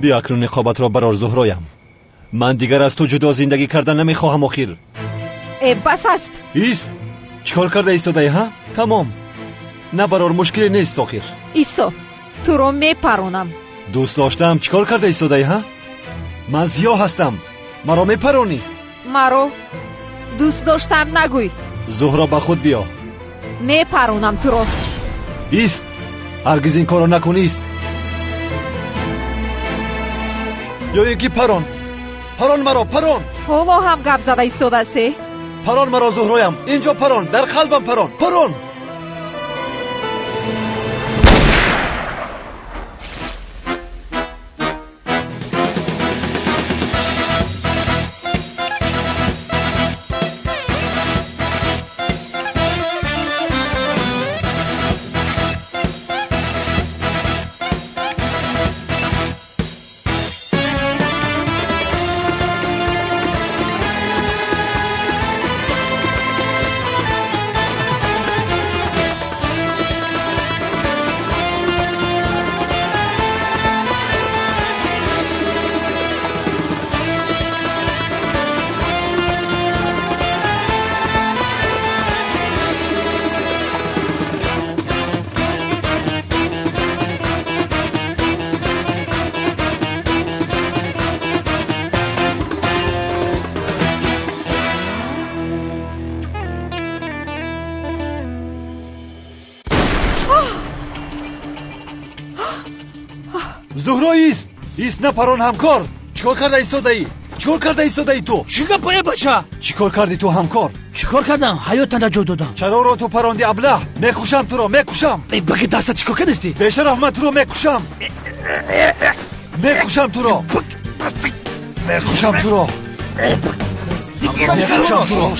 Биё акнун ниқобатро барор, Зуҳроям. Ман дигар аз ту ҷудо зиндагӣ кардан намехоҳам охир. Э, бас аст. Ист! Чӣ кор карда истодаӣ, ҳа? Тамом. На барор, мушкиле нест охир. Исо, туро мепаронам. Дӯст доштаам, чӣ кор карда истодаӣ, ҳа? Ман зиё ҳастам. Маро мепаронӣ? Маро дӯст доштаам нагӯй. Зуҳро, ба худ биё. Мепаронам туро. Ист! Ҳаргиз ин корро накун, ист. Ё ин ки парон. Парон маро, парон. Ҳоло ҳам гап зада истодаастӣ? Парон маро, Зуҳроям. Инҷо парон, дар қалбам парон. Парон. Зуҳро, ист! Ист, напарон ҳамкор! Чӣ кор карда истодаӣ? Чӣ кор карда истодаӣ ту? Чӣ гап, э бача? Чӣ кор кардӣ ту ҳамкор? Чӣ кор кардам? Ҳаётан наҷот додам. Чароро ту паронди, аблаҳ? Мекушам туро, мекушам. Э, баги даста чӣ кор кардастӣ? Бешараф, ман туро мекушам. Мекушам туро. Мекушам туро. Мекушам туро.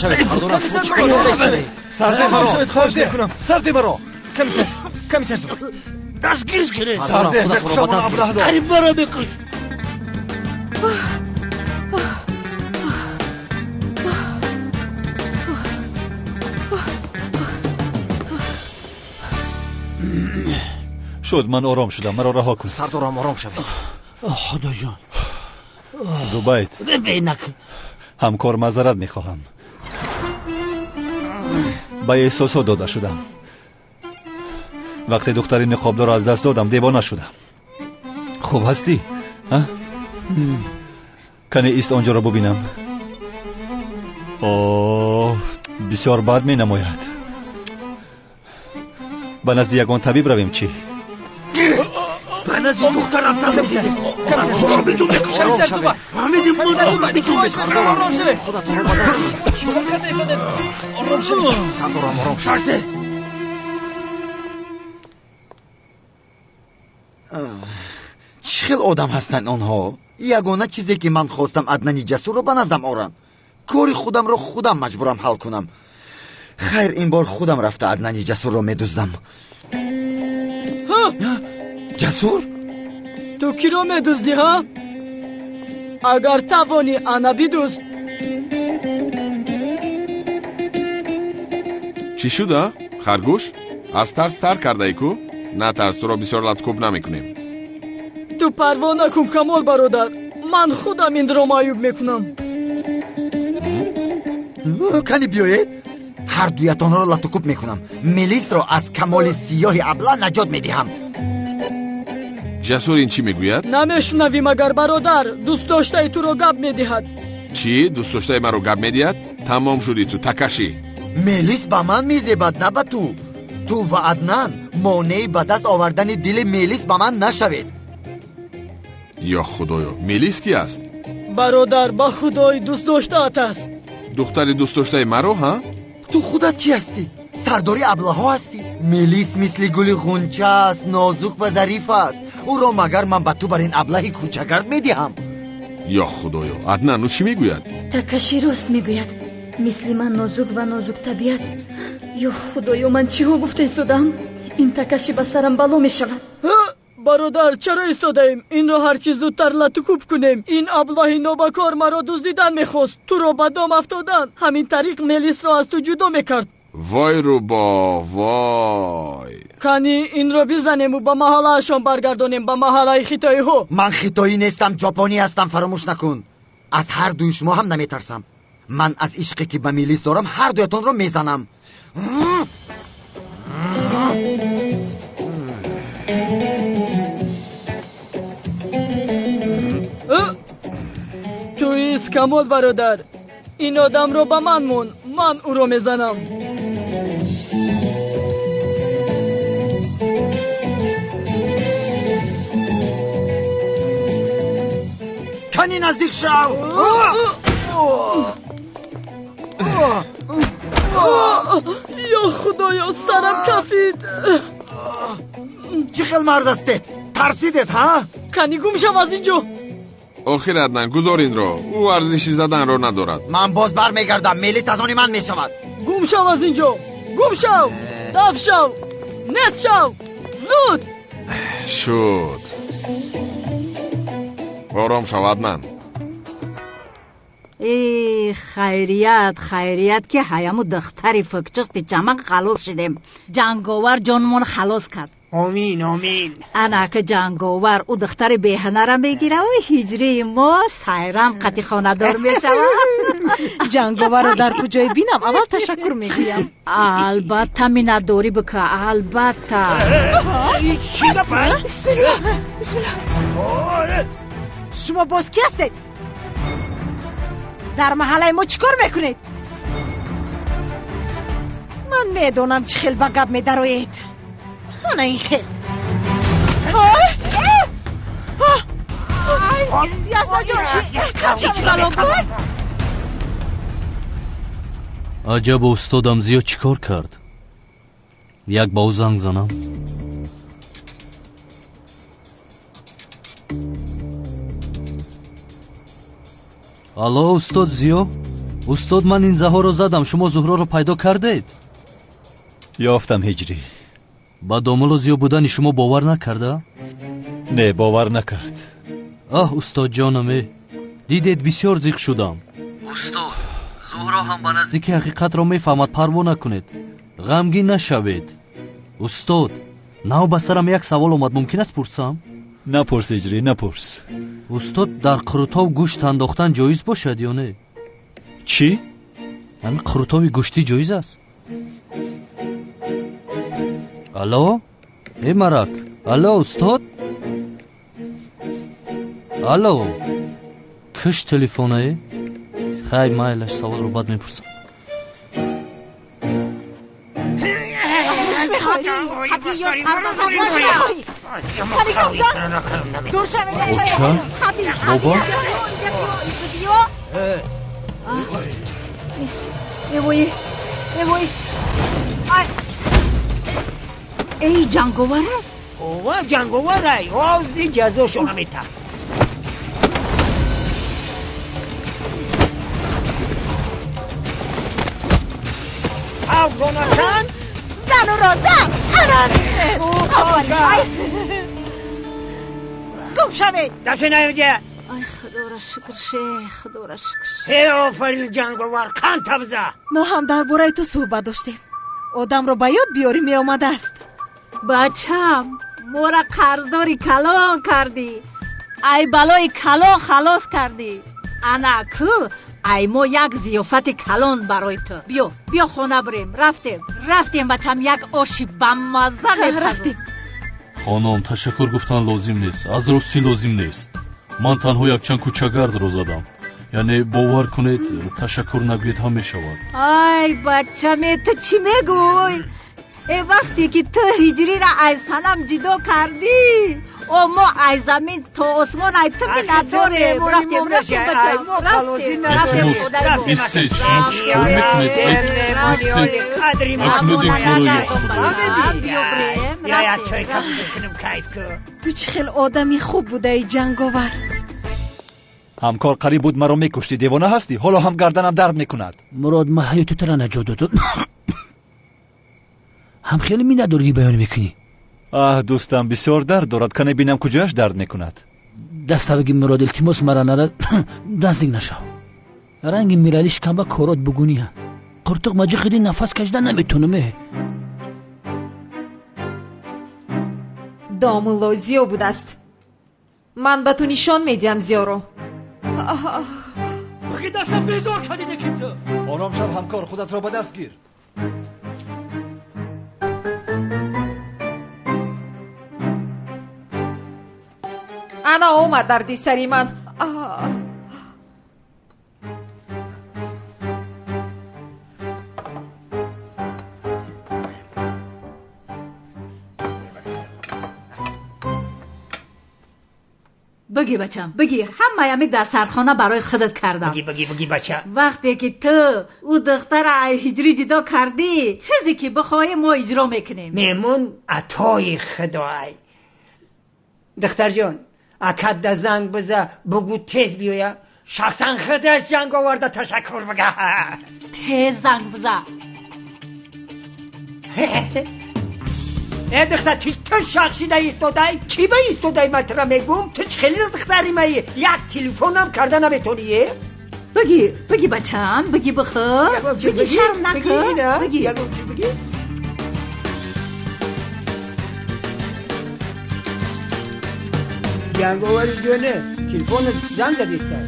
Сарде маро, сарде, сарде маро. Комиссар, комиссар. Дастгириш кунед. Сарде, мекушам он аблаҳро. Қариб маро мекуш. Шуд, ман ором шудам, маро раҳо кун. Сардорам, ором шавед. Худоҷон. Зубайд. Бинак. Ҳамкор, маъзарат мехоҳам. Ба эҳсосот дода шудам. Вақте духтари ниқобдорро аз даст додам, девона шудам. Хуб ҳастӣ? Кане ист, онҷоро бубинам. Оҳ, бисёр бад менамояд. Ба назди ягон табиб равем чӣ? Ба назди духтар рафтам. Сардорам, ором шавед. Чӣ хел одам ҳастанд онҳо? Ягона чизе ки ман хостам Аднани Ҷасурро ба наздам орам. Кори худамро худам маҷбурам ҳал кунам. Хайр, ин бор худам рафта Аднани Ҷасурро медуздам. Ҷасур? Ту киро медуздӣ, ҳа? Агар тавонӣ, ана бидузд. Чӣ шуда, харгӯш? Аз тарс тар кардаӣ ку? Натарс, туро бисёр латкӯб намекунем. Ту парво накун, Камол бародар. Ман худам инро маъюб мекунам. Кани биёед, ҳар дуятонро латукӯб мекунам. Мелисро аз Камоли сиёҳи абла наҷот медиҳам. Ҷасур ин чӣ мегӯяд? Намешунавӣ магар, бародар? Дӯстдоштаи туро гап медиҳад. Чӣ? Дӯстдоштаи маро гап медиҳад? Тамом шудӣ ту, такашӣ. Мелис ба ман мезебад, на ба ту. Ту ва Аднан монеи ба даст овардани дили Мелис ба ман нашавед. Ё худоё, Мелис ки аст? Бародар, ба худои дӯстдоштаат аст. Духтари дӯстдоштаи маро, ҳа? Ту худат кӣ ҳастӣ? Сардори аблаҳо ҳастӣ. Мелис мисли гули ғунча аст, нозук ва зариф аст. Ӯро магар ман ба ту бар ин аблаҳи кӯчагард медиҳам? Ё худоё, Аднан ӯ чӣ мегӯяд? Такаши рост мегӯяд. Мисли ман нозук ва нозуктабиат. Ё худоё, ман чиҳо гуфта истодам? Ин такаши ба сарам бало мешавад. Бародар, чаро истодаем? Инро ҳарчи зудтар латукӯб кунем. Ин аблаҳи нобакор маро дуздидан мехост. Туро ба дом афтодан. Ҳамин тариқ Мелисро аз ту ҷудо мекард. Вой рӯбоҳ, вой. Кани инро бизанему ба маҳаллаашон баргардонем, ба маҳаллаи хитоиҳо. Ман хитоӣ нестам, ҷопонӣ ҳастам, фаромӯш накун. Аз ҳар дуи шумо ҳам наметарсам. Ман аз ишқе ки ба милис дорам ҳар дуятонро мезанам. Туист Камол бародар, ин одамро ба ман мон, ман ӯро мезанам. Кани наздик шав! Ё худоё, сарам кафид! Чӣ хел мард ҳастед? Тарсидед, ҳа? Кани гум шав аз ин ҷо! Охир Аднан, гузор инро. Ӯ арзиши заданро надорад. Ман боз бармегардам, милис аз они ман мешавад. Гум шав аз ин ҷо! Гум шав! Даф шав! Нест шав! Зуд! Шуд. Ором шав, Аднан. Э, хайрият, хайрият ки ҳаяму духтари фукчиқти чаман халос шидем. Ҷанговар ҷонмон халос кард. Омин, омин. Анака ҷанговар ӯ духтари беҳанара мегира, ӯ ҳиҷрии мо сайрам қати хонадор мешавад. Ҷанговарро дар куҷое бинам, аввал ташаккур мегӯям. Албатта, миннатдорӣ бика, албатта. Чӣ гап? Бисмилла, бисмилла. Шумо боз ки ҳастед? Дар маҳаллаи мо чӣ кор мекунед? Ман медонам чӣ хел ба гап медароед. Ана ин хел. Аҷаб, устодам Зиё чӣ кор кард? Як ба ӯ занг занам. Алло, устод Зиё? Устод, ман ин заҳоро задам, шумо Зуҳроро пайдо кардед? Ёфтам, ҳиҷрӣ. Ба домулло Зиё будани шумо бовар накарда? Не, бовар накард. Аҳ, устодҷонам, э, дидед, бисёр зиқ шудам. Устод, Зуҳро ҳам ба наздики ҳақиқатро мефаҳмад, парво накунед. Ғамгин нашавед. Устод, нав ба сарам як савол омад, мумкин аст пурсам? Напурс, ҳиҷрӣ, напурс. Устод, дар қурутов гӯшт андохтан ҷоиз бошад ё не? Чӣ? Ҳамин қурутови гӯштӣ ҷоиз аст? Алло? Э, марак. Алло, устод? Алло? Киш телефонае? Хай, майлаш, саволро баъд мепурсам. Оча? Бобо? Эвой, эвой. Эй, ҷанговара? Ова, ҷанговарай, ози ҷазошо намета. Авронакан? Зануро зан! Гум шавед! Дафши наёҷа! Ай, худоро шукр, шех, худоро шукр. Ҳе, офарин, ҷанговар, кан табза! Мо ҳам дар бораи ту суҳбат доштем. Одамро ба ёд биёрӣ меомадааст. Бачам, мора қарздори калон кардӣ. Ай балои калон халос кардӣ. Ана ку, ай мо як зиёфати калон барои ту. Биё, биё хона бирем. Рафтем, рафтем, бачам, як оши бамазза мепазем. Рафтем. Хонум, ташаккур гуфтан лозим нест. Аз ростӣ лозим нест. Ман танҳо якчанд кӯчагардро задам. Яъне бовар кунед, ташаккур нагӯед ҳам мешавад. Ай, бачаме, ту чӣ мегӯй? Э, вақте ки ту ҳиҷриро аз санам ҷудо кардӣ, о мо аз замин то осмон ай ту миннатдорем. Рафтем, рафтем, бачам, рафтем, рафтем. Истед, шумо чӣ кор мекунед? Истед, накунед ин корро, ё Худо. Ту чӣ хел одами хуб будаи, ҷанговар. Ҳамкор, қариб буд маро мекуштӣ. Девона ҳастӣ? Ҳоло ҳам гарданам дард мекунад. Мурод, ман ҳаёти туро наҷот додам. Ҳам хеле миннатдорӣ баён мекунӣ. Аҳ, дӯстам, бисёр дард дорад. Кане бинам куҷояш дард мекунад. Даставаги Мурод, илтимос, мара нара наздик нашав. Ранги мирали шикамба корот бугуния. Қуртуқ маҷиқиди нафас кашида наметонам. Домулло зиё будааст. Ман ба ту нишон медиҳам зиёро. Баки дастам безор кардӣ ки ту. Ором шав ҳамкор, худатро ба даст гир. Ана омад дарди сари ман. Бигӣ бачам, бигӣ, ҳамаями дар сархона барои худат кардам. Бигӣ, бигӣ, бигӣ бача. Вақте ки ту ӯ духтара ай ҳиҷрӣ ҷудо кардӣ, чизе ки бихоҳӣ мо иҷро мекунем. Меҳмон атои худоай. Духтарҷон, акат да занг биза, бугӯ тез биёя. Шахсан худаш ҷанг оварда ташаккур бага. Тез занг биза. Э духтар, ту шахшида истодай? Чӣ ба истодай ман тура мегӯм? Ту чӣ хеле духтари маи? Як телефонам карда наметонӣ, е? Бигӣ, бигӣ бачам, бигӣ бихӯр. Бигӣ шарм накун. Бигӣ. Ягон чиз бигӣ. Ҷанговари ҷоне, телефонат занг задиста.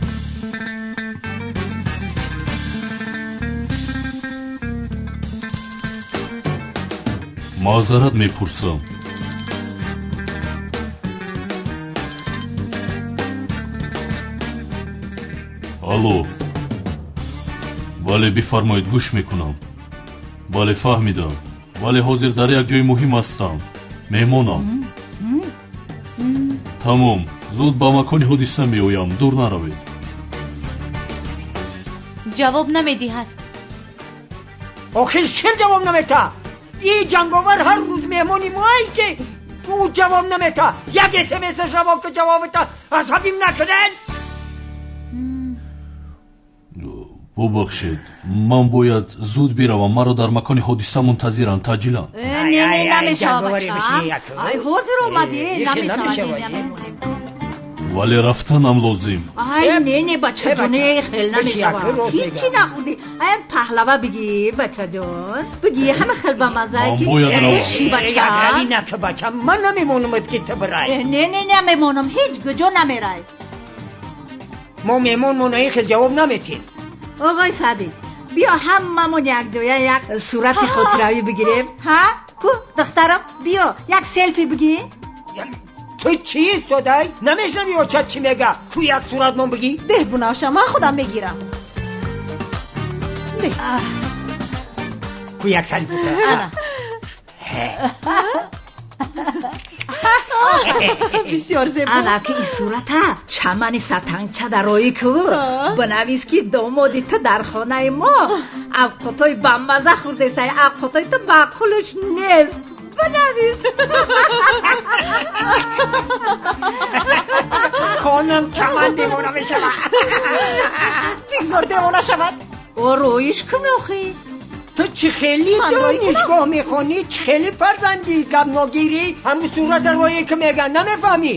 Маъзарат мепурсам. Алло. Бале, бифармоед, гӯш мекунам. Бале, фаҳмидам. Бале, ҳозир дар як ҷои муҳим ҳастам. Меҳмонам. Тамом, зуд ба макони ҳодиса меоям, дур наравед. Ҷавоб намедиҳад. Охир чӣ ҷавоб намета? И ҷанговар ҳар рӯз меҳмони моай ки ӯ ҷавоб намета. Як смс равон ки ҷавобата асабим накунед. Бубахшед, ман бояд зуд биравам. Маро дар макони ҳодиса мунтазиранд, таъҷилан. Не, не, намешавад бача. Ай ҳозир омадӣ, намешавад. Вале рафтанам лозим. Ай не, не, бачаҷон, хел намешавад. Ҳичи нахӯрдӣ. Ай паҳлава бигӣ, бачаҷон. Бигӣ, ҳама хел бамазза ки. Ман бояд равам. Бача. Нака бача, ман намемонамад ки ту бирай. Не, не, намемонам, ҳеҷ куҷо намерай. Мо меҳмонмона ин хел ҷавоб наметем. Оғои Саъдӣ, биё ҳамамон якҷоя як сурати хотиравӣ бигирем. Ҳа? Ку, духтарам, биё як селфи бигӣ. Ту чӣ истодай? Намешнавӣ очат чӣ мега? Ку як суратмон бигӣ? Деҳ Бунафша, ман худам мегирам. Деҳ. Ку як селфи. Ана. Бисёр зебо. Ана ки ин сурата чамани сатангча дар роӣ ку. Бинавис ки домоди ту дар хонаи мо авқотҳои бамазза хӯрдесай, авқотҳои ту маъқулш нест. Бинавис. Хонам чаман девона мешавад. Бигзор девона шавад. О роиш кун охи. Ту чӣ хеле донишгоҳ мехонӣ, чӣ хеле фарзандӣ гапногирӣ, ҳамун сурата роӣ ки меган, намефаҳмӣ?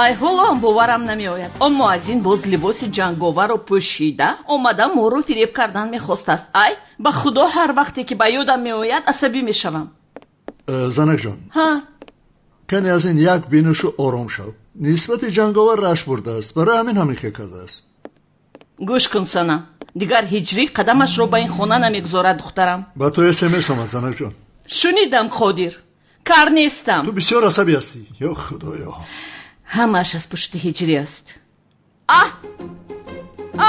Ай, ҳоло ҳам боварам намеояд. Он муаззин боз либоси ҷанговарро пӯшида омада моро фиреб кардан мехостааст. Ай, ба худо ҳар вақте ки ба ёдам меояд асабӣ мешавам. Занакҷон, кане аз ин як бинушу ором шав. Нисбати ҷанговар рашк бурдааст, барои ҳамин ҳамин хел кардааст. Гӯш кун, Сана, дигар ҳиҷрӣ қадамашро ба ин хона намегузорад, духтарам. Ба ту смс омад, занакҷон. Шунидам, Қодир, кар нестам. Ту бисёр асабӣ ҳастӣ. Ё худоё, ҳамааш аз пушти ҳиҷрӣ аст. Аҳ,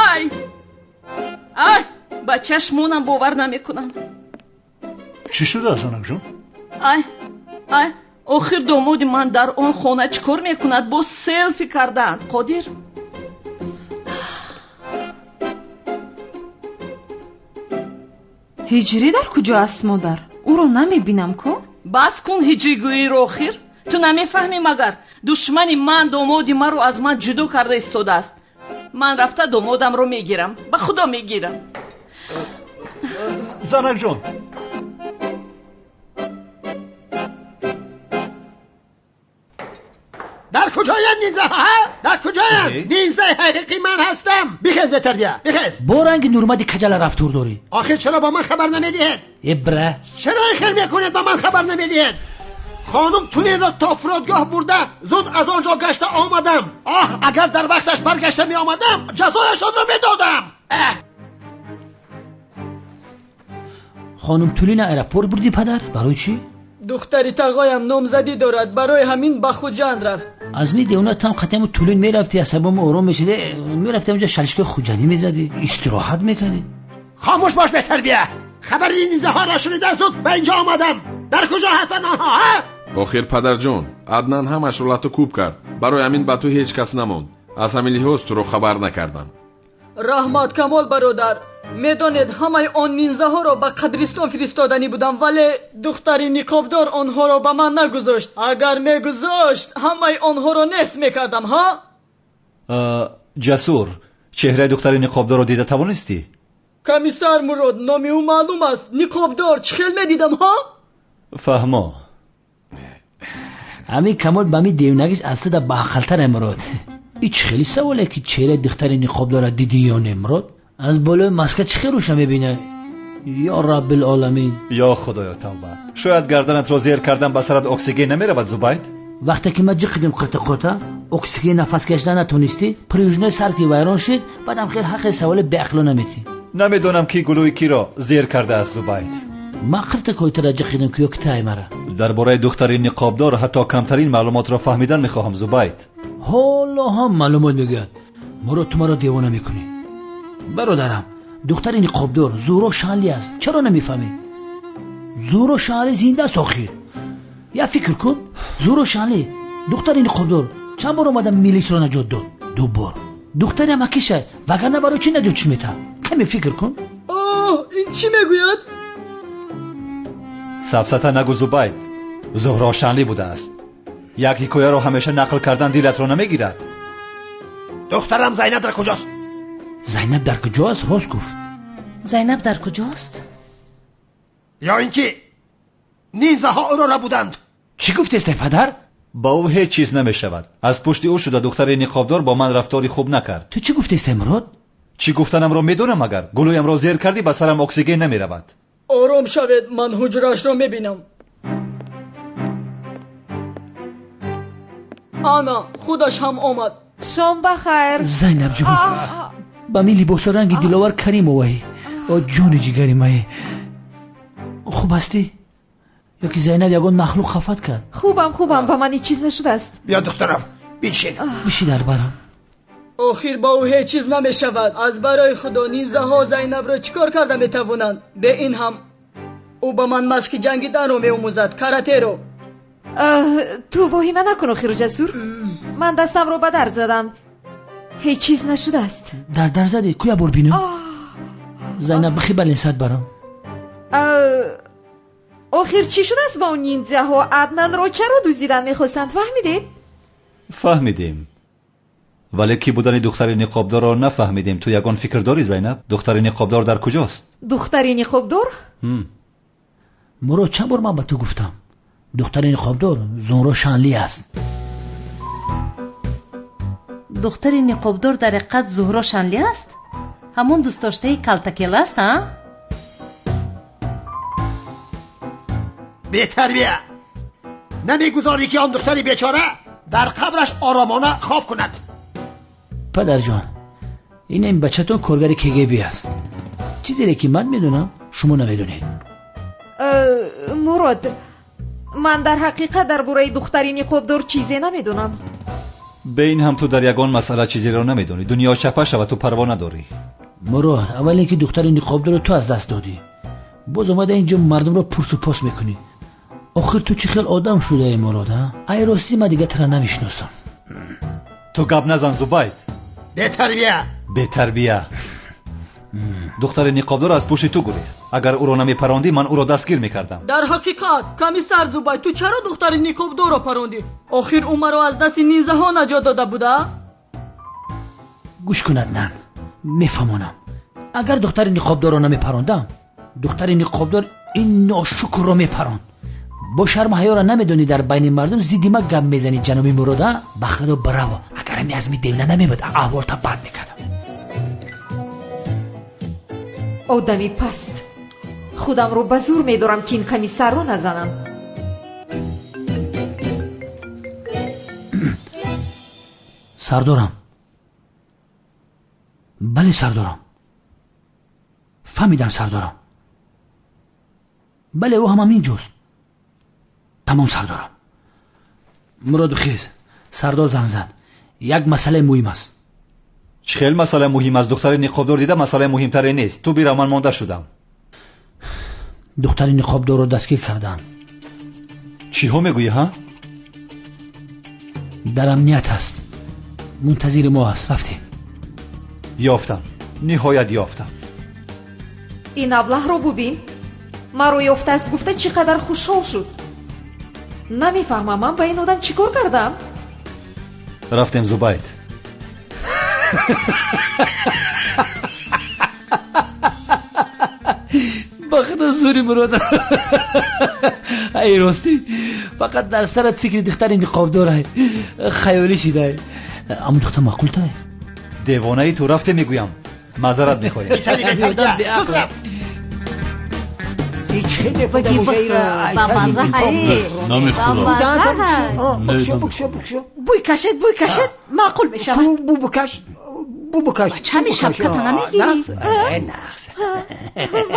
ай, ай, ба чашмонам бовар намекунам. Чӣ шудааст, занакҷон? Ай, ай, охир домоди ман дар он хона чӣ кор мекунад? Боз селфи кардаанд, Қодир. Ҳиҷрӣ дар куҷо аст, модар? Ӯро намебинам ку? Бас кун ҳиҷригӯиро, охир. Ту намефаҳмӣ магар? Душмани ман домоди маро аз ман ҷудо карда истодааст. Ман рафта домодамро мегирам. Ба худо мегирам. Занакҷон, Дар куҷоянд нинзаҳо? Дар куҷоянд? Нинзаи ҳақиқӣ ман ҳастам. Бихез бетарбия, бихез. Бо ранги нурмади каҷала рафтор дорӣ. Охир чаро ба ман хабар намедиҳед? Ибра. Чаро ин хел мекунед, ба ман хабар намедиҳед? Хонум Тулинро то фурудгоҳ бурда, зуд аз он ҷо гашта омадам. Оҳ, агар дар вақташ баргашта меомадам, ҷазояшонро медодам. Хонум Тулина аэропорт бурдӣ, падар? Барои чӣ? Духтари тағоям номзадӣ дорад, барои ҳамин ба Хуҷанд рафт. Аз ни девона там қатъиаму Тулин мерафтӣ, асабому ором мешиди, мерафтӣ онҷа шалишкаи хуҷандӣ мезадӣ, истироҳат мекардӣ. Хомӯш бош бетарбия! Хабари нинзаҳоро шунида зуд ба инҷо омадам. Дар куҷо ҳастанд онҳо, ҳа? Охир падарҷон, Аднан ҳамашро лату кӯб кард. Барои ҳамин ба ту ҳеҷ кас намонд. Аз ҳамин лиҳоз туро хабар накардам. Раҳмат Камол бародар. Медонед, ҳамаи он нинзаҳоро ба қабристон фиристоданӣ будам, вале духтари ниқобдор онҳоро ба ман нагузошт. Агар мегузошт, ҳамаи онҳоро нест мекардам, ҳа? Ҷасур, чеҳраи духтари ниқобдорро дида тавонистӣ? Комиссар Мурод, номи ӯ маълум аст. Ниқобдор, чӣ хел медидам, ҳа? Фаҳмо. Ҳамин Камол ба ми девонагиш аз туда баақлтар, Мурод. Ин чӣ хели саволе ки чеҳраи духтари ниқобдорро дидӣ ё не, Мурод? Аз болои маска чӣ хел рӯша мебинад? Ё Раббилоламин. Ё Худоё, тавба. Шояд гарданатро зер кардан ба сарат оксиген намеравад, Зубайд? Вақте ки ман ҷиқидим қирта-қурта, оксиген нафас кашидан натонистӣ, пружинаи сар ки вайрон шид, баъдам хел ҳаққи саволи беақло наметӣ. Намедонам ки гулӯи киро зер кардааст, Зубайд. Ман қирта койтара ҷиқидим ки ё китай мара. Дар бораи духтари ниқобдор ҳатто камтарин маълумотро фаҳмидан мехоҳам, Зубайд. Ҳоло ҳам маълумот мегӯяд. Мурод, ту маро девона мекунӣ. Бародарам, духтари ниқобдор Зуҳро Шанли аст. Чаро намефаҳмӣ? Зуҳро Шанли зинда аст охир. Як фикр кун, Зуҳро Шанли, духтари ниқобдор, чанд бор омада милисро наҷот дод? Ду бор. Духтари амакиша, вагарна барои чӣ наҷотш метаҳад? Каме фикр кун. Оҳ, ин чӣ мегӯяд? Сафсата нагӯ, Зубайд. Зуҳро Шанли будааст. Як ҳикояро ҳамеша нақл кардан дилатро намегирад. Духтарам Зайнаб дар куҷост? Зайнаб дар куҷост? Рост гуфт. Зайнаб дар куҷост? Ё ин ки нинзаҳо ӯро рабуданд. Чӣ гуфтестай, падар? Ба ӯ ҳеҷ чиз намешавад. Аз пушти ӯ шуда духтари ниқобдор бо ман рафтори хуб накард. Ту чӣ гуфтестай, Мурод? Чӣ гуфтанамро медонам, агар гулӯямро зер кардӣ ба сарам оксиген намеравад. Ором шавед, ман ҳуҷраашро мебинам. Ана, худаш ҳам омад. Шом ба хайр. Зайнаб ҷон, ба ми либосо ранги Диловар Каримоваи. О ҷони ҷигари мае. Хуб ҳастӣ? Ё ки Зайнаб ягон махлуқ хафат кард? Хубам, хубам, ба ман ҳеҷ чиз нашудааст. Биё духтарам, биншин. Биши дар барам. Охир ба ӯ ҳеҷ чиз намешавад. Аз барои Худо нинзаҳо Зайнабро чӣ кор карда метавонанд? Бе ин ҳам ӯ ба ман машқи ҷангиданро меомӯзад, каратеро. Ту воҳима накун, охиру Ҷасур. Ман дастамро ба дар задам. Ҳеҷ чиз нашудааст. Дар дар задӣ? Куя бор бинам? Зайнаб, бихи баленсад барам. Охир чӣ шудааст ба он ниндзяҳо? Аднанро чаро дуздидан мехостанд? Фаҳмидед? Фаҳмидем. Вале ки будани духтари ниқобдорро нафаҳмидем. Ту ягон фикр дорӣ, Зайнаб? Духтари ниқобдор дар куҷост? Духтари ниқобдор? Мурод, чанд бор ман ба ту гуфтам, духтари ниқобдор Зуҳро Шанли аст. Духтари ниқобдор дар ҳақиқат Зуҳро Шанли аст? Ҳамон дӯстдоштаи калтакел аст, а? Бетарбия! Намегузорӣ ки он духтари бечора дар қабраш оромона хоб кунад. Падарҷон, ин ин бачатон коргари КГБ аст. Чизере ки ман медонам, шумо намедонед. Мурод, ман дар ҳақиқат дар бораи духтари ниқобдор чизе намедонам. Бе ин ҳам ту дар ягон масъала чизеро намедонӣ. Дунё чапа шава, ту парво надорӣ. Мурод, аввал ин ки духтари ниқобдорро ту аз даст додӣ, боз омада инҷо мардумро пурсу пос мекунӣ. Охир ту чӣ хел одам шудаӣ, Мурод, а? Ай ростӣ ман дига тура намешиносам. Ту гап назан, Зубайд. Бетарбия! Бетарбия! Духтари ниқобдор аз пушти ту гурехт. Агар ӯро намепарондӣ, ман ӯро дастгир мекардам. Дар ҳақиқат, комиссар Зубайд, ту чаро духтари ниқобдорро парондӣ? Охир ӯ маро аз дасти нинзаҳо наҷот дода буда? Гӯш кун, Аднан, мефаҳмонам. Агар духтари ниқобдорро намепарондам, духтари ниқобдор ин ношукрро мепаронд. Бо шарму ҳаёро намедонӣ дар байни мардум зидди ма гап мезанӣ ҷаноби Мурод, а? Ба худо браво. Агар ҳами азми девна намебуд, аҳволта бад мекардам. Одами паст. Худамро ба зур медорам, ки ин комиссарро назанам. Сардорам. Бале, сардорам. Фаҳмидам, сардорам. Бале, ӯ ҳам ҳамин ҷост. Тамом, сардорам. Муроду хез, сардор занг зад. Як масъалаи муҳим аст. Чӣ хел масъала муҳим аст? Духтари ниқобдор дида масъалаи муҳимтаре нест. Ту бира, ман монда шудам. Духтари ниқобдорро дастгир карданд. Чиҳо мегӯӣ, ҳа? Дар амният аст. Мунтазири мо аст. Рафтем. Ёфтам. Ниҳоят ёфтам. Ин аблаҳро бубин. Маро ёфтааст гуфта чӣ қадар хушҳол шуд. Намефаҳмам, ман ба ин одам чӣ кор кардам? Рафтем, Зубайд. Ба худо зури Мурод. Ай ростӣ, фақат дар сарат фикри духтари ниқобдорай. Хаёлӣ шидай. Аммо духтар маъқултай. Девонаи ту, рафте мегӯям. Маъзарат мехоҳем. Бӯй кашед, бӯй кашед, маъқул мешавад. Бу букаш, бу букаш. Чами шапката намегирӣ?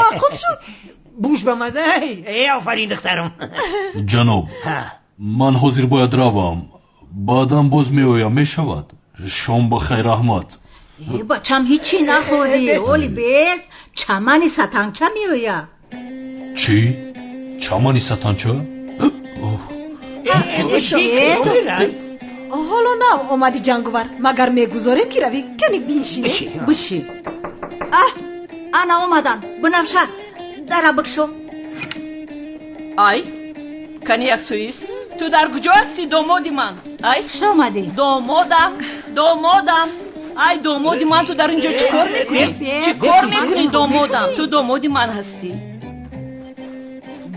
Маъқул шуд. Буш ба маза. Э, офарин, духтарам. Ҷаноб, ман ҳозир бояд равам. Баъдан боз меоям, мешавад? Шом ба хайр, раҳмат. Э, бачам, ҳичи нахӯрдӣ. Оли бес чамани сатанча меояд. Чӣ? Чамани сатанча? Ҳоло нав омади, ҷанговар, магар мегузорем, ки равӣ? Кани биншинӣ. Биши. Аҳ, ана омадан. Бунафша, дара бикшо. Ай, кани як суист. Ту дар куҷо ҳастӣ, домоди ман? Ай, хуш омадӣ. Домодам, домодам. Ай, домоди ман, ту дар ин ҷо чӣ кор мекунӣ? Чӣ кор мекунӣ, домодам? Ту домоди ман ҳастӣ.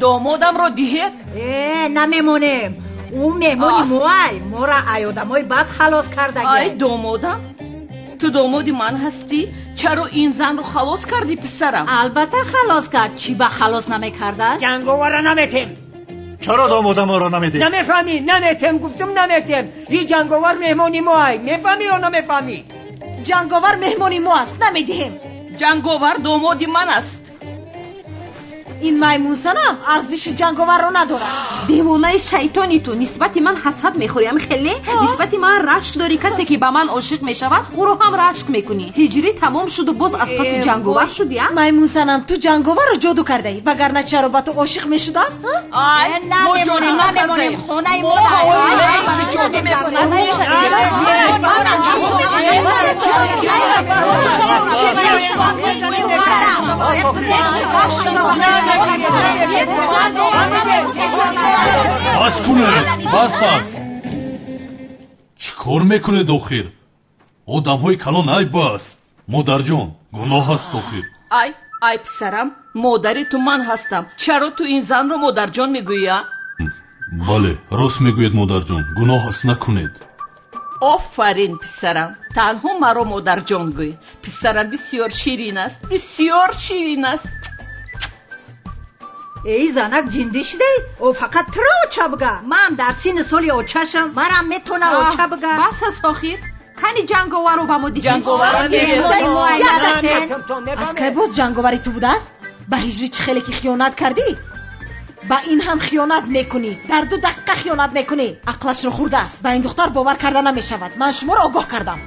Домодамро диҳед? Э, намемонем. Ӯ меҳмони моай, моро ай одамои бад халос кардагӣ. Ай, домодам, ту домоди ман ҳастӣ. Чаро ин занро халос кардӣ, писарам? Албатта халос кард. Чӣ ба халос намекардааст? Ҷанговара наметем. Чаро домодаморо намедиҳӣ? Намефаҳмӣ? Наметем, гуфтум, наметем. И ҷанговар меҳмони моай. Мефаҳмӣ ё намефаҳмӣ? Ҷанговар меҳмони мо аст, намедиҳем. Ҷанговар домоди ман аст. Ин маймунзанам арзиши ҷанговарро надорад. Девонаи шайтони, ту нисбати ман ҳасад мехӯрӣ, ами хеле нисбати ман рашк дорӣ. Касе ки ба ман ошиқ мешавад, ӯро ҳам рашк мекунӣ. Ҳиҷрӣ тамом шуду боз аз паси ҷанговар шудӣ, а? Маймунзанам, ту ҷанговарро ҷоду кардаӣ, вагарна чаро ба ту ошиқ мешудааст? Ай, мо ҷоду намемонем, хонаи мо. Ҷоду мекунем. Бас кунед, бас аст. Чӣ кор мекунед охир? Одамҳои калон, ай бас. Модарҷон, гуноҳ аст охир. Ай, ай, писарам, модари ту ман ҳастам. Чаро ту ин занро модарҷон мегӯӣ, а? Бале, рост мегӯед, модарҷон, гуноҳ аст, накунед. Офарин, писарам, танҳо маро модарҷон гӯй. Писарам бисёр ширин аст, бисёр ширин аст. Эй, занак, ҷиндӣ шудаи? О, фақат туро оча бига. Ман дар синни соли очашам, марам метона оча бига. Бас аст охир. Кани ҷанговарро ба мо диҳед. Аз кай боз ҷанговари ту будааст? Ба ҳиҷрӣ чӣ хеле ки хиёнат кардӣ, ба ин ҳам хиёнат мекунӣ. Дар 2 дақиқа хиёнат мекунӣ. Ақлашро хӯрдааст. Ба ин духтар бовар карда намешавад. Ман шуморо огоҳ кардам.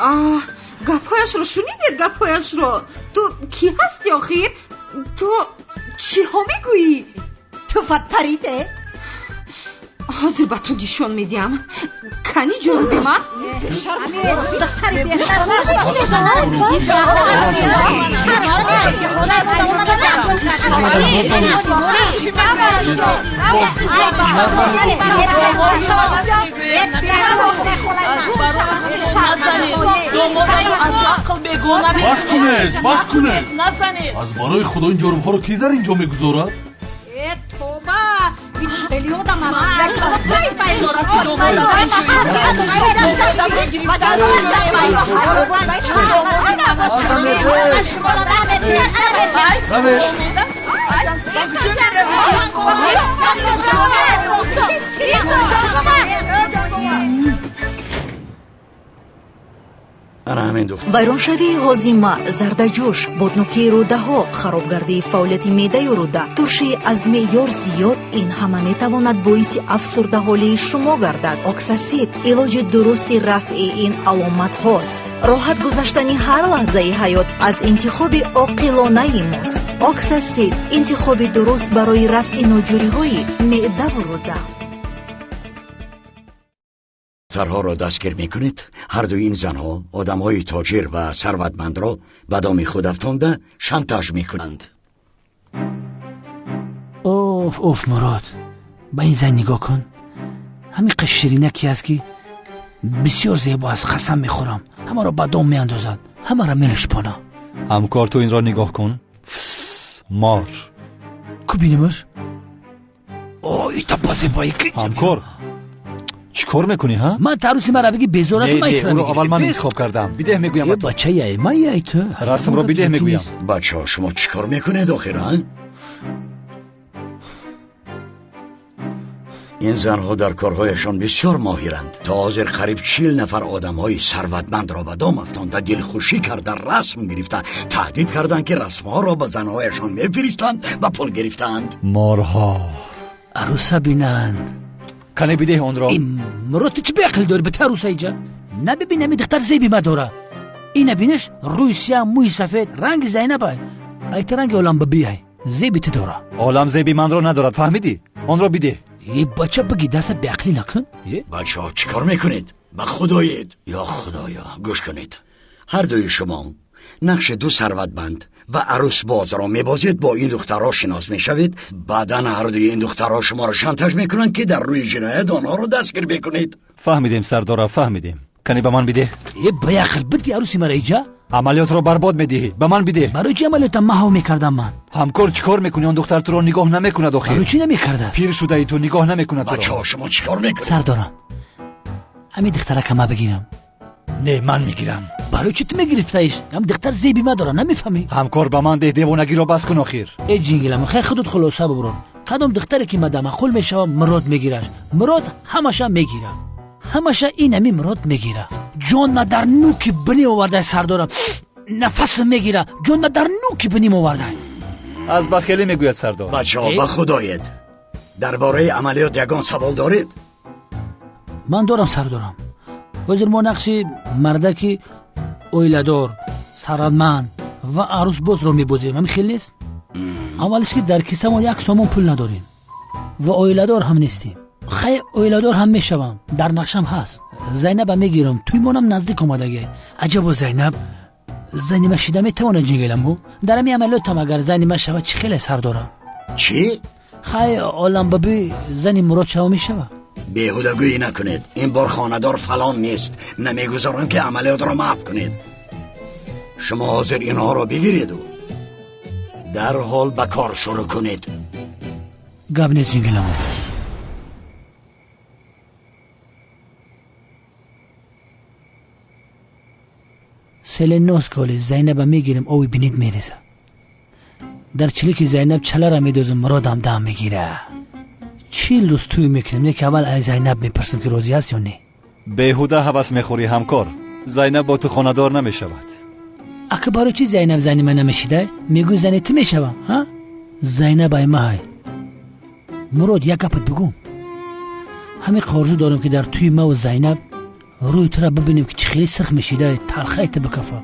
Аҳ, гапҳояшро шунидед, гапҳояшро? Ту кӣ ҳастӣ охир? Ту чиҳо мегӯӣ? Туфат париде. Ҳозир ба ту нишон медиҳам. Кани ҷоруби ман? Духтари. Аз ақл бегона. Бас кунед, бас кунед. Назанед. Аз барои худо, ин ҷорубҳоро кӣ дар ин ҷо мегузорад? Э, тоба. Вайроншавии ҳозима, зардаҷӯш, боднокии рӯдаҳо, харобгардии фаъолияти меъдаю рӯда, туршии аз меъёр зиёд, ин ҳама метавонад боиси афсурдаҳолии шумо гардад. Оксасид илоҷи дурусти рафъи ин аломатҳост. Роҳат гузаштани ҳар лаҳзаи ҳаёт аз интихоби оқилонаи мост. Оксасид интихоби дуруст барои рафъи ноҷӯриҳои меъдаву рӯда. Духтарҳоро дастгир мекунед. Ҳар дуи ин занҳо одамҳои тоҷир ва сарватмандро ба доми худ афтонда шантаж мекунанд. Оф, оф, Мурод, ба ин зан нигоҳ кун. Ҳамин қаш ширинаки аст, ки бисёр зебо аст. Қасам мехӯрам, ҳамаро ба дом меандозад, ҳамаро мелушпона. Ҳамкор, ту инро нигоҳ кун. Мор. Ку бинемаш? О, ита ба зебоӣ. Ҳамкор, чӣ кор мекунӣ, ҳа? Ман таруси мара бигӣ безор аст. Не, ӯро аввал ман интихоб кардам. Бидеҳ мегӯям ба ту. Бача яй, ман яй ту. Расмро бидеҳ мегӯям. Бачаҳо, шумо чӣ кор мекунед охир, ҳа? Ин занҳо дар корҳояшон бисёр моҳиранд. То ҳозир қариб 40 нафар одамҳои сарватмандро ба дом афтонда, дилхушӣ карда, расм гирифта, таҳдид карданд, ки расмҳоро ба занҳояшон мефиристанд ва пул гирифтаанд. Морҳо аруса бинанд. Кане бидеҳ онро. Мурод, ту чӣ беақлӣ дорӣ? Ба аруса иҷа набибин, ами духтар зеби ма дора. Ина бинеш, рӯи сиёҳ, мӯи сафед, ранги Зайнаб ай. Айта ранги олам бибиай, зеби ту дора. Олам зеби манро надорад, фаҳмидӣ? Онро бидеҳ. Е бача, биги даста, беақлӣ накун. Бачаҳо, чӣ кор мекунед? Ба худоед. Ё худоё, гӯш кунед. Ҳар дуи шумо нақши ду сарватманд ва арӯсбозро мебозед, бо ин духтарҳо шинос мешавед. Баъдан ҳар дуи ин духтарҳо шуморо шантаж мекунанд, ки дар рӯи ҷиноят онҳоро дастгир мекунед. Фаҳмидем, сардора, фаҳмидем. Кане ба ман бидеҳ. Е беақл, бидги арӯси мара иҷа. Амалиётро барбод медиҳӣ. Ба ман бидеҳ. Барои чӣ амалиётам маҳв мекардам ман? Ҳамкор, чӣ кор мекунӣ? Он духтар туро нигоҳ намекунад охир. Барои чӣ намекарда? Пир шудаи ту, нигоҳ намекунад туро. Бачаҳо, шумо чӣ кор мекунед? Сардорам, ҳамин духтарака ма бигирам. Не, ман мегирам. Барои чӣ ту мегирифтаиш? Ҳам духтар зеби ма дора, намефаҳмӣ? Ҳамкор, ба ман деҳ, девонагиро бас кун охир. Э ҷингилам, хай худут хулоса бубурон. Кадом духтаре ки мада маъқул мешава, Мурод мегираш. Мурод ҳамаша мегира. Ҳамаша ин ами Мурод мегира. Ҷон ма дар нуки бинӣ овардай, сардорам. Нафас мегира. Ҷон ма дар нуки биним овардай. Аз бахелӣ мегӯяд сардор. Бачаҳо, ба худоед. Дар бораи амалиёт ягон савол доред? Ман дорам, сардорам. Ҳозир мо нақши мардаки оиладор, сарватманд ва арӯсбозро мебозем. Ҳамин хел нест? Аввалиш ки дар кисамо 1 сомон пул надорем ва оиладор ҳам нестем. Хай, оиладор ҳам мешавам, дар нақшам ҳаст. Зайнаба мегирам, тӯймонам наздик омадагӣ. Аҷабо, Зайнаб зани ма шида метавонад ҷингиламу? Дар ҳамин амалиётам агар зани ма шавад, чӣ хеле сардорам? Чӣ? Хай, оламбаби зани Мурод шава мешава. Беҳудагӯӣ накунед. Ин бор хонадор фалон нест. Намегузорам, ки амалиётро маҳв кунед. Шумо ҳозир инҳоро бигиреду дарҳол ба кор шурӯъ кунед. Гап нест, ҷингиламу. Селенос коли Зайнаба мегирем, ови бинит мереза. Дар чилики Зайнаб чалара медозам, Муродам дам мегира. 40 рӯз тӯй мекунем, не ки аввал аз Зайнаб мепурсем, ки розӣ аст ё не. Беҳуда ҳавас мехӯрӣ, ҳамкор. Зайнаб бо ту хонадор намешавад. Ака, барои чӣ Зайнаб зани ман намешида? Мегӯй зани ту мешавам, ҳа? Зайнаб ай маҳай. Мурод, як гапат бигӯм. Ҳамин орзу дорам, ки дар тӯи маву Зайнаб рӯи тура бибинем, ки чӣ хеле сирх мешида, талхаи ту бикафа.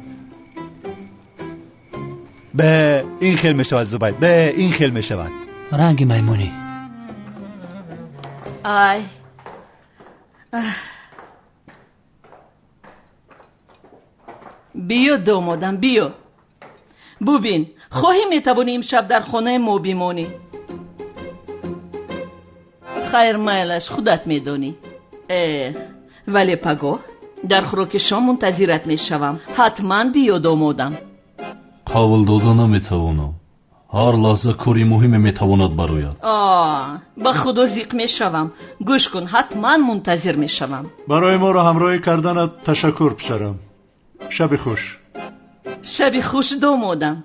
Бе ин хел мешавад, Зубайд, бе ин хел мешавад. Ранги маймунӣ. Ай, биё домодам, биё. Бубин, хоҳӣ метавонӣ имшаб дар хонаи мо бимонӣ. Хайр, майлаш, худат медонӣ. Э, вале пагоҳ дар хӯроки шом мунтазират мешавам. Ҳатман биё, домодам. Қавл дода наметавонам. Ҳар лаҳза кори муҳиме метавонад барояд. Ба худо зиқ мешавам. Гӯш кун, ҳатман мунтазир мешавам. Барои моро ҳамроҳӣ карданат ташаккур, писарам. Шаби хуш. Шаби хуш, домодам.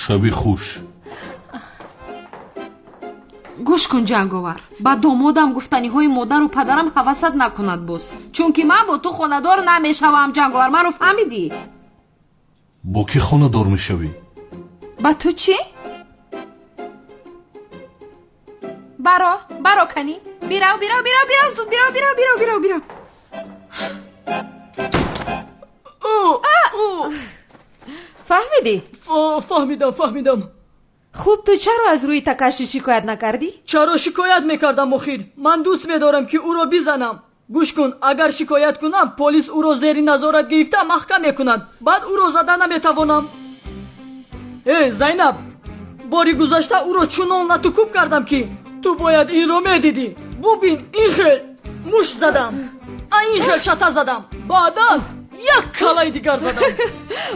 Шаби хуш. Гӯш кун, ҷанговар, ба домодам гуфтаниҳои модару падарам ҳавасат накунад боз, чунки ман бо ту хонадор намешавам. Ҷанговар, маро фаҳмидӣ? Бо кӣ хонадор мешавӣ? Ба ту чӣ? Баро, баро, канӣ. Бирав, бирав, бирав, бирав, зуд бирав, бирав, бирав, бирав, бирав. Фаҳмидӣ? Фаҳмидам, фаҳмидам. Хуб, ту чаро аз рӯи Такаши шикоят накардӣ? Чаро шикоят мекардам охир? Ман дӯст медорам, ки ӯро бизанам. Гӯш кун, агар шикоят кунам, полис ӯро зери назорат гирифта маҳкам мекунад. Баъд ӯро зада наметавонам. Э, Зайнаб, бори гузашта ӯро чунон латукӯб кардам, ки ту бояд инро медидӣ. Бубин, ин хел мушт задам, ин хел шата задам, баъдан як калаи дигар задам.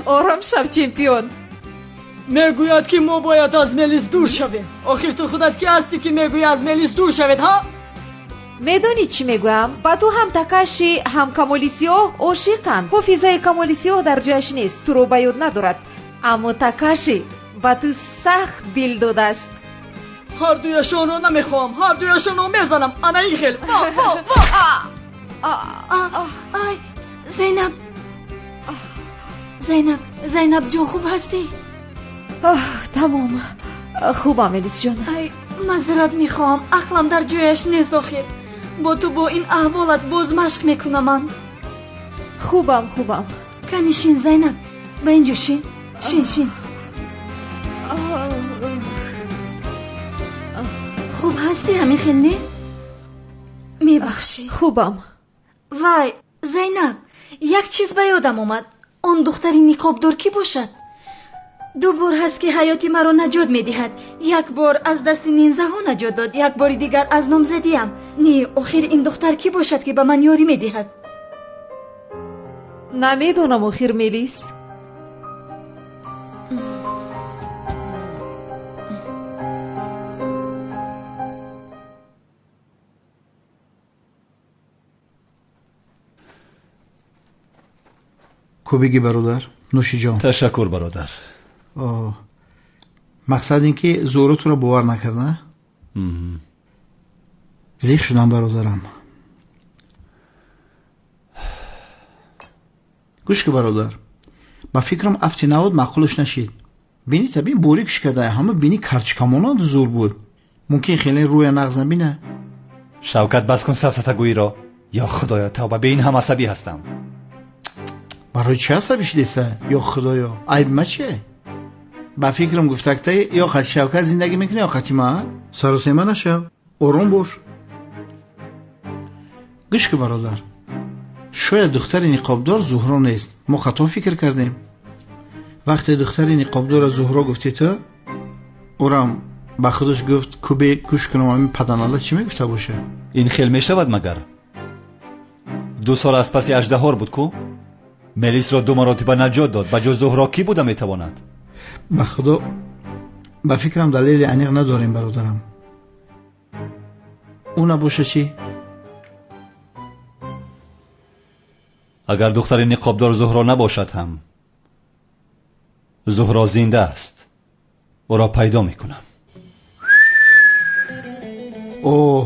Ором шав, чемпион. Мегӯяд, ки мо бояд аз Мелис дур шавем. Охир ту худат ки ҳастӣ, ки мегӯӣ аз Мелис дур шавед, ҳа? Медонӣ чӣ мегӯям? Ба ту ҳам Такаши, ҳам Камоли Сиёҳ ошиқанд. Ҳофизаи Камоли Сиёҳ дар ҷояш нест, туро ба ёд надорад. Аммо Такаши ба ту сахт дил додааст. Ҳар дуяшонро намехоҳам, ҳар дуяшонро мезанам. Ана ин хел. Во, во, во! Ай, Зайнаб, Зайнаб, Зайнаб ҷон, хуб ҳастӣ? Тамом, хубам, Элисҷон. Ай, мазрат мехоҳам, ақлам дар ҷояш нест охир. Бо ту бо ин аҳволат боз машқ мекунам ман. Хубам, хубам. Кани шин, Зайнаб, ба ин ҷо шин, шин, шин. Хуб ҳастӣ, ҳамин хел не? Мебахшӣ. Хубам. Вай, Зайнаб, як чиз ба ёдам омад. Он духтари ниқобдор кӣ бошад? Ду бор ҳаст, ки ҳаёти маро наҷот медиҳад. Як бор аз дасти нинзаҳо наҷот дод, як бори дигар аз номзадиам. Не, охир ин духтар кӣ бошад, ки ба ман ёрӣ медиҳад? Намедонам охир, Мелис. Кубиги бародар, нӯшиҷон. Ташаккур, бародар. Мақсад ин ки Зуҳро туро бовар накард, на? Зиқ шудам, бародарам. Гӯш ки, бародар, ба фикрам афти навод маъқулаш нашид. Бини табин борик шикада, ҳама бини карчкамонанд зур буд. Мумкин хеле рӯя нағз набина. Шавкат, бас кун сафсатагӯиро. Ё худоё, тавба, бе ин ҳам асабӣ ҳастам. Барои чӣ асабӣ шудеста? Ё худоё, айби ма чие? Ба фикрам гуфтактаи ё хати Шавкат зиндагӣ мекунӣ, ё хати ма? Саросема нашав, ором бош. Гӯш ки, бародар, шояд духтари ниқобдор Зуҳро нест. Мо хато фикр кардем. Вақте духтари ниқобдорро Зуҳро гуфтӣ ту, ӯрам ба худаш гуфт, кубе гӯш кунам, ҳамин паданала чӣ мегуфта боша? Ин хел мешавад магар? 2 сол аз паси аждаҳор буд ку? Мелисро 2 маротиба наҷот дод. Ба ҷуз Зуҳро кӣ буда метавонад? Ба худо, ба фикрам далели аниқ надорем, бародарам. Ӯ набоша чӣ? Агар духтари ниқобдор Зуҳро набошад ҳам, Зуҳро зинда аст. Ӯро пайдо мекунам. Оҳ,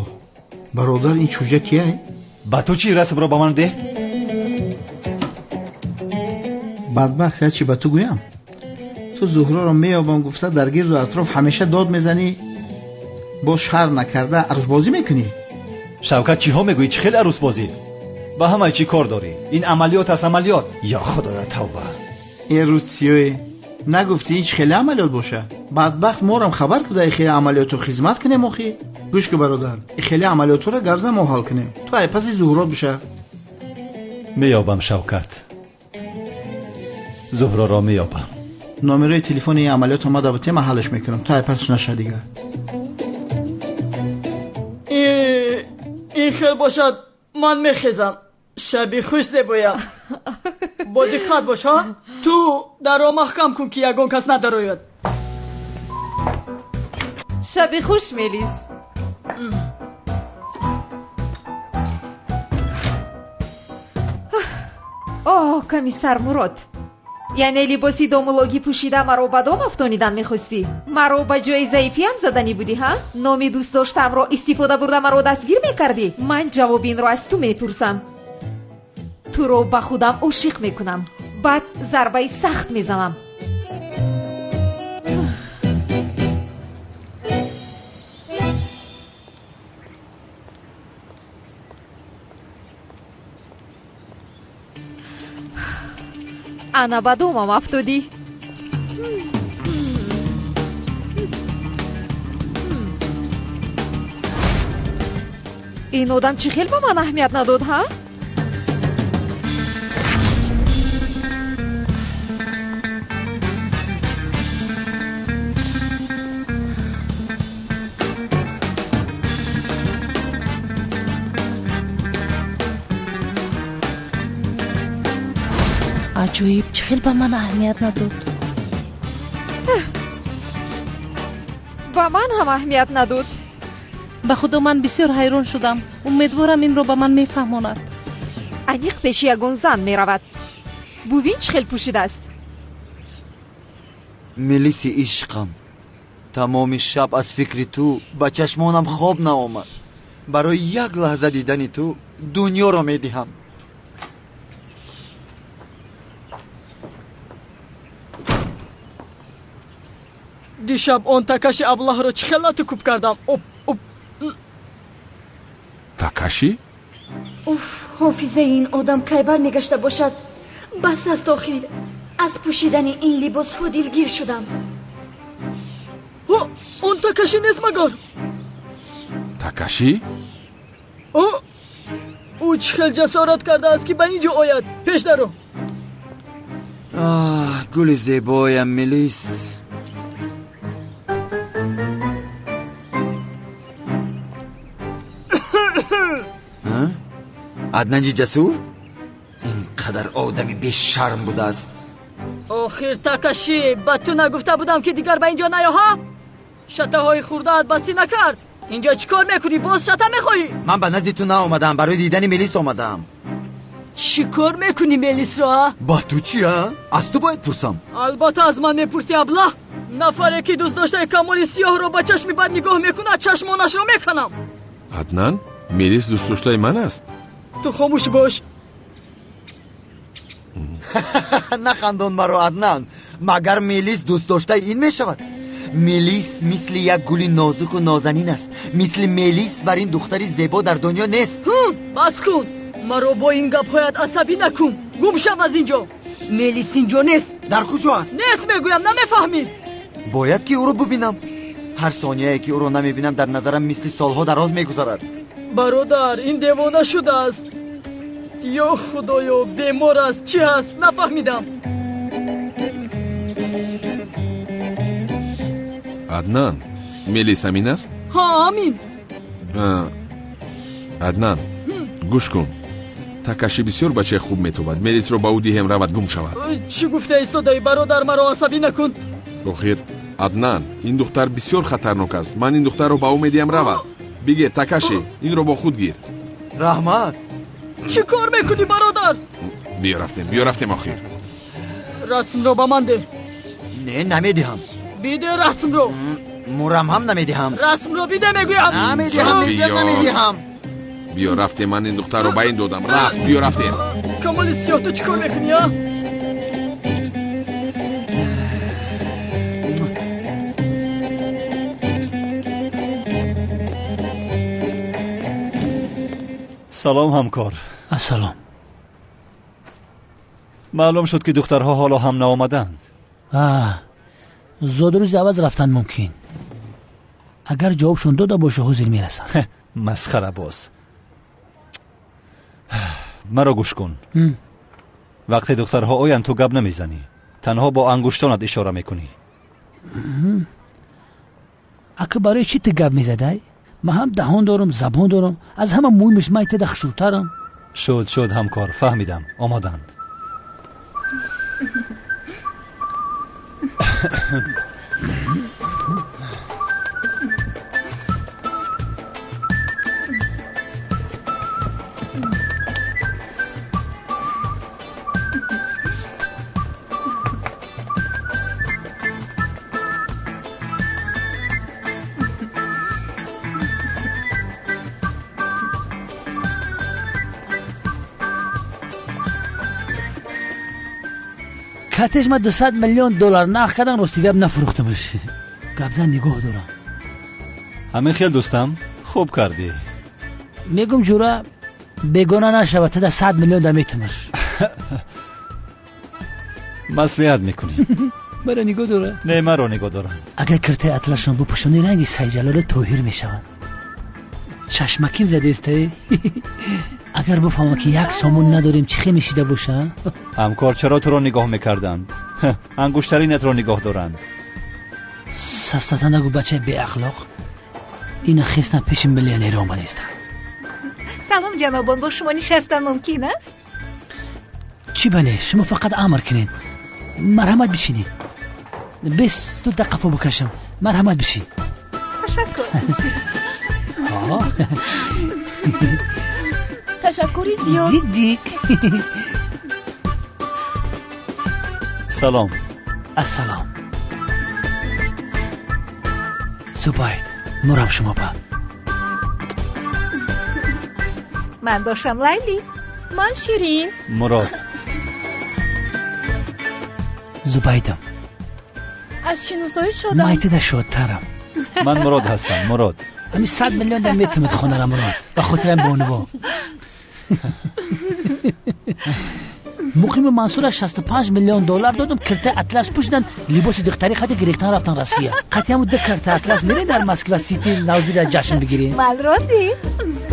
бародар, ин чӯҷа кия? Ба ту чӣ? Расмро ба ман деҳ. Бадбахт, як чӣ ба ту гӯям? Ту Зуҳроро меёбам гуфта дар гирду атроф ҳамеша дод мезанӣ, боз шарм накарда арӯсбозӣ мекунӣ. Шавкат, чиҳо мегӯӣ? Чӣ хел арӯсбозӣ? Ба ҳамаи чӣ кор дорӣ? Ин амалиёт аст, амалиёт. Ё худоё, тавба. Э рӯзсиёе, нагуфтӣ ин чӣ хеле амалиёт боша? Бадбахт, морам хабар куда и хеле амалиётро хизмат кунем охи. Гӯш ку, бародар, и хеле амалиётҳоро гап зан, мо ҳал кунем. Ту ай паси Зуҳро биша. Меёбам, Шавкат, Зуҳроро меёбам. Номерои телефони ин амалиёт омада бутем, ман ҳалш мекунам. Ту ай пасаш наша дигар. Ин хел бошад, ман мехезам. Шаби хуш, зебоям. Бо диққат бош, ҳа? Ту дарро маҳкам кун, ки ягон кас надарояд. Шаби хуш, Мелис. Оҳ, комиссар Мурод, яъне либоси домулогӣ пӯшида маро ба дом афтонидан мехостӣ? Маро ба ҷои заифиам заданӣ будӣ, ҳа? Номи дӯстдоштаамро истифода бурда маро дастгир мекардӣ? Ман ҷавоби инро аз ту мепурсам. Туро ба худам ошиқ мекунам, баъд зарбаи сахт мезанам. Ана ба домам афтодӣ. Ин одам чӣ хел ба ман аҳамият надод, ҳа? Аҷоиб, чӣ хел ба ман аҳамият надод? Ба ман ҳам аҳамият надод. Ба худо ман бисёр ҳайрон шудам. Умедворам инро ба ман мефаҳмонад. Аниқ пеши ягон зан меравад. Бубин чӣ хел пӯшидааст. Мелиси ишқам, тамоми шаб аз фикри ту ба чашмонам хоб наомад. Барои як лаҳза дидани ту дунёро медиҳам. Дишаб он Такаши аблаҳро чӣ хел лату кӯб кардам. Оп, оп. Такаши? Уф, ҳофизаи ин одам кай бармегашта бошад? Бас аст охир. Аз пӯшидани ин либосҳо дилгир шудам. Он Такаши нест магар? Такаши? Ӯ чӣ хел ҷасорат кардааст, ки ба ин ҷо ояд? Пеш даро. Аҳ, гули зебоям Мелис. Аднанҷи ҷасур? Ин қадар одами бешарм будааст. Охир Такаши, ба ту нагуфта будам, ки дигар ба ин ҷо наё, ҳа? Шатаҳои хурдаат басӣ накард. Инҷо чӣ кор мекунӣ? Боз шата мехоҳӣ? Ман ба назди ту наомадаам, барои дидани Мелис омадаам. Чӣ кор мекунӣ Мелисро, а? Ба ту чи, а? Аз ту бояд пурсам. Албатта аз ман мепурсӣ, аблаҳ. Нафаре ки дӯстдоштаи Камоли Сиёҳро ба чашми бад нигоҳ мекунад, чашмонашро меканам. Аднан, Мелис дӯстдоштаи ман аст. Ту хомӯш бош. Нахандон маро, Аднан. Магар Мелис дӯстдоштаи ин мешавад? Мелис мисли як гули нозуку нозанин аст. Мисли Мелис бар ин духтари зебо дар дунё нест. Бас кун. Маро бо ин гапҳоят асабӣ накун. Гум шав аз ин ҷо. Мелис ин ҷо нест. Дар куҷо аст? Нест мегӯям, намефаҳмӣ. Бояд ки ӯро бубинам. Ҳар сонияе ки ӯро намебинам дар назарам мисли солҳо дароз мегузарад. Бародар, ин девона шудааст. Ё худоё, бемор аст, чӣ ҳаст? Нафаҳмидам. Аднан, Мелис ҳамин аст? Ҳа, ҳамин. Аднан, гӯш кун. Такаши бисёр бачаи хуб метобад. Мелисро ба ӯ диҳем, равад гум шавад. Чӣ гуфта истодаӣ, бародар? Маро асабӣ накун. Охир, Аднан, ин духтар бисёр хатарнок аст. Ман ин духтарро ба ӯ медиҳам, равад. Бигир, Такаши, инро бо худ гир. Раҳмат. Чӣ кор мекунӣ, бародар? Биё рафтем, биё рафтем охир. Расмро ба ман деҳ. Не, намедиҳам. Биде расмро. Мурам ҳам намедиҳам. Расмро биде мегӯям. Намедиҳам, мегӯям намедиҳам. Биё рафтем, ман ин духтарро ба ин додам. Рафт, биё рафтем. Камоли Сиёҳ, ту чӣ кор мекунӣ, а? Салом, ҳамкор. Ассалом. Маълум шуд, ки духтарҳо ҳоло ҳам наомаданд. Зодрӯзи аваз рафтан мумкин. Агар ҷавобшон дода боша, ҳозир мерасанд. Масхара боз. Маро гӯш кун. Вақте духтарҳо оянд, ту гап намезанӣ. Танҳо бо ангуштонат ишора мекунӣ. Ака, барои чӣ ту гап мезадай? Ман ҳам даҳон дорам, забон дорам. Аз ҳама муҳимаш ман теда хушрӯтарам. Шуд, шуд, ҳамкор, фаҳмидам. Омаданд. Катеш ма 200 миллион доллар нарх кардан, рости гап нафурӯхтамаш. Гапзан нигоҳ дорам. Ҳамин хел дӯстам, хуб кардӣ. Мегум ҷура бегона нашавад, тада 100 миллион да метумаш. Маслиҳат мекунем. Маро нигоҳ дора? Не, маро нигоҳ дора. Агар киртаи атлашон бупӯшонӣ, ранги Сайҷалоли Тоҳир мешаванд. Чашмаким задестае? Агар бифаҳмам ки як сомон надорем, чӣ хел мешида боша? Ҳамкор чаро туро нигоҳ мекарданд? Ангуштаринатро нигоҳ доранд. Сафсата нагӯ, бачаи беахлоқ. Ина хестан пеши миллионер омадистам. Салом ҷанобон, бо шумо нишастан мумкин аст? Чӣ бале, шумо фақат амр кунед. Марҳамат бишинед. Бес стул та қафо бикашам. Марҳамат бишин. Ташаккур. Ташаккури зиёд. Дик дик. Салом. Ассалом. Зубайд, мурам шумо ба. Ман бошам Лайли. Ман Ширин. Мурод. Зубайдам. Аз шиносоӣ шудам. Майтида шодтарам. Ман Мурод ҳастам, Мурод. Ҳамин 100 миллион дар метумед хонара Мурод. Ба хотирам бонуво. Муқими Мансура 65 миллион доллар додум, киртаи атлас пӯшидан, либоси духтарӣ хати гирифтан рафтан Россия. Қати ҳамун ду киртаи атлас мерем дар Москва Сити навзира ҷашн бигирем. Ман розӣ.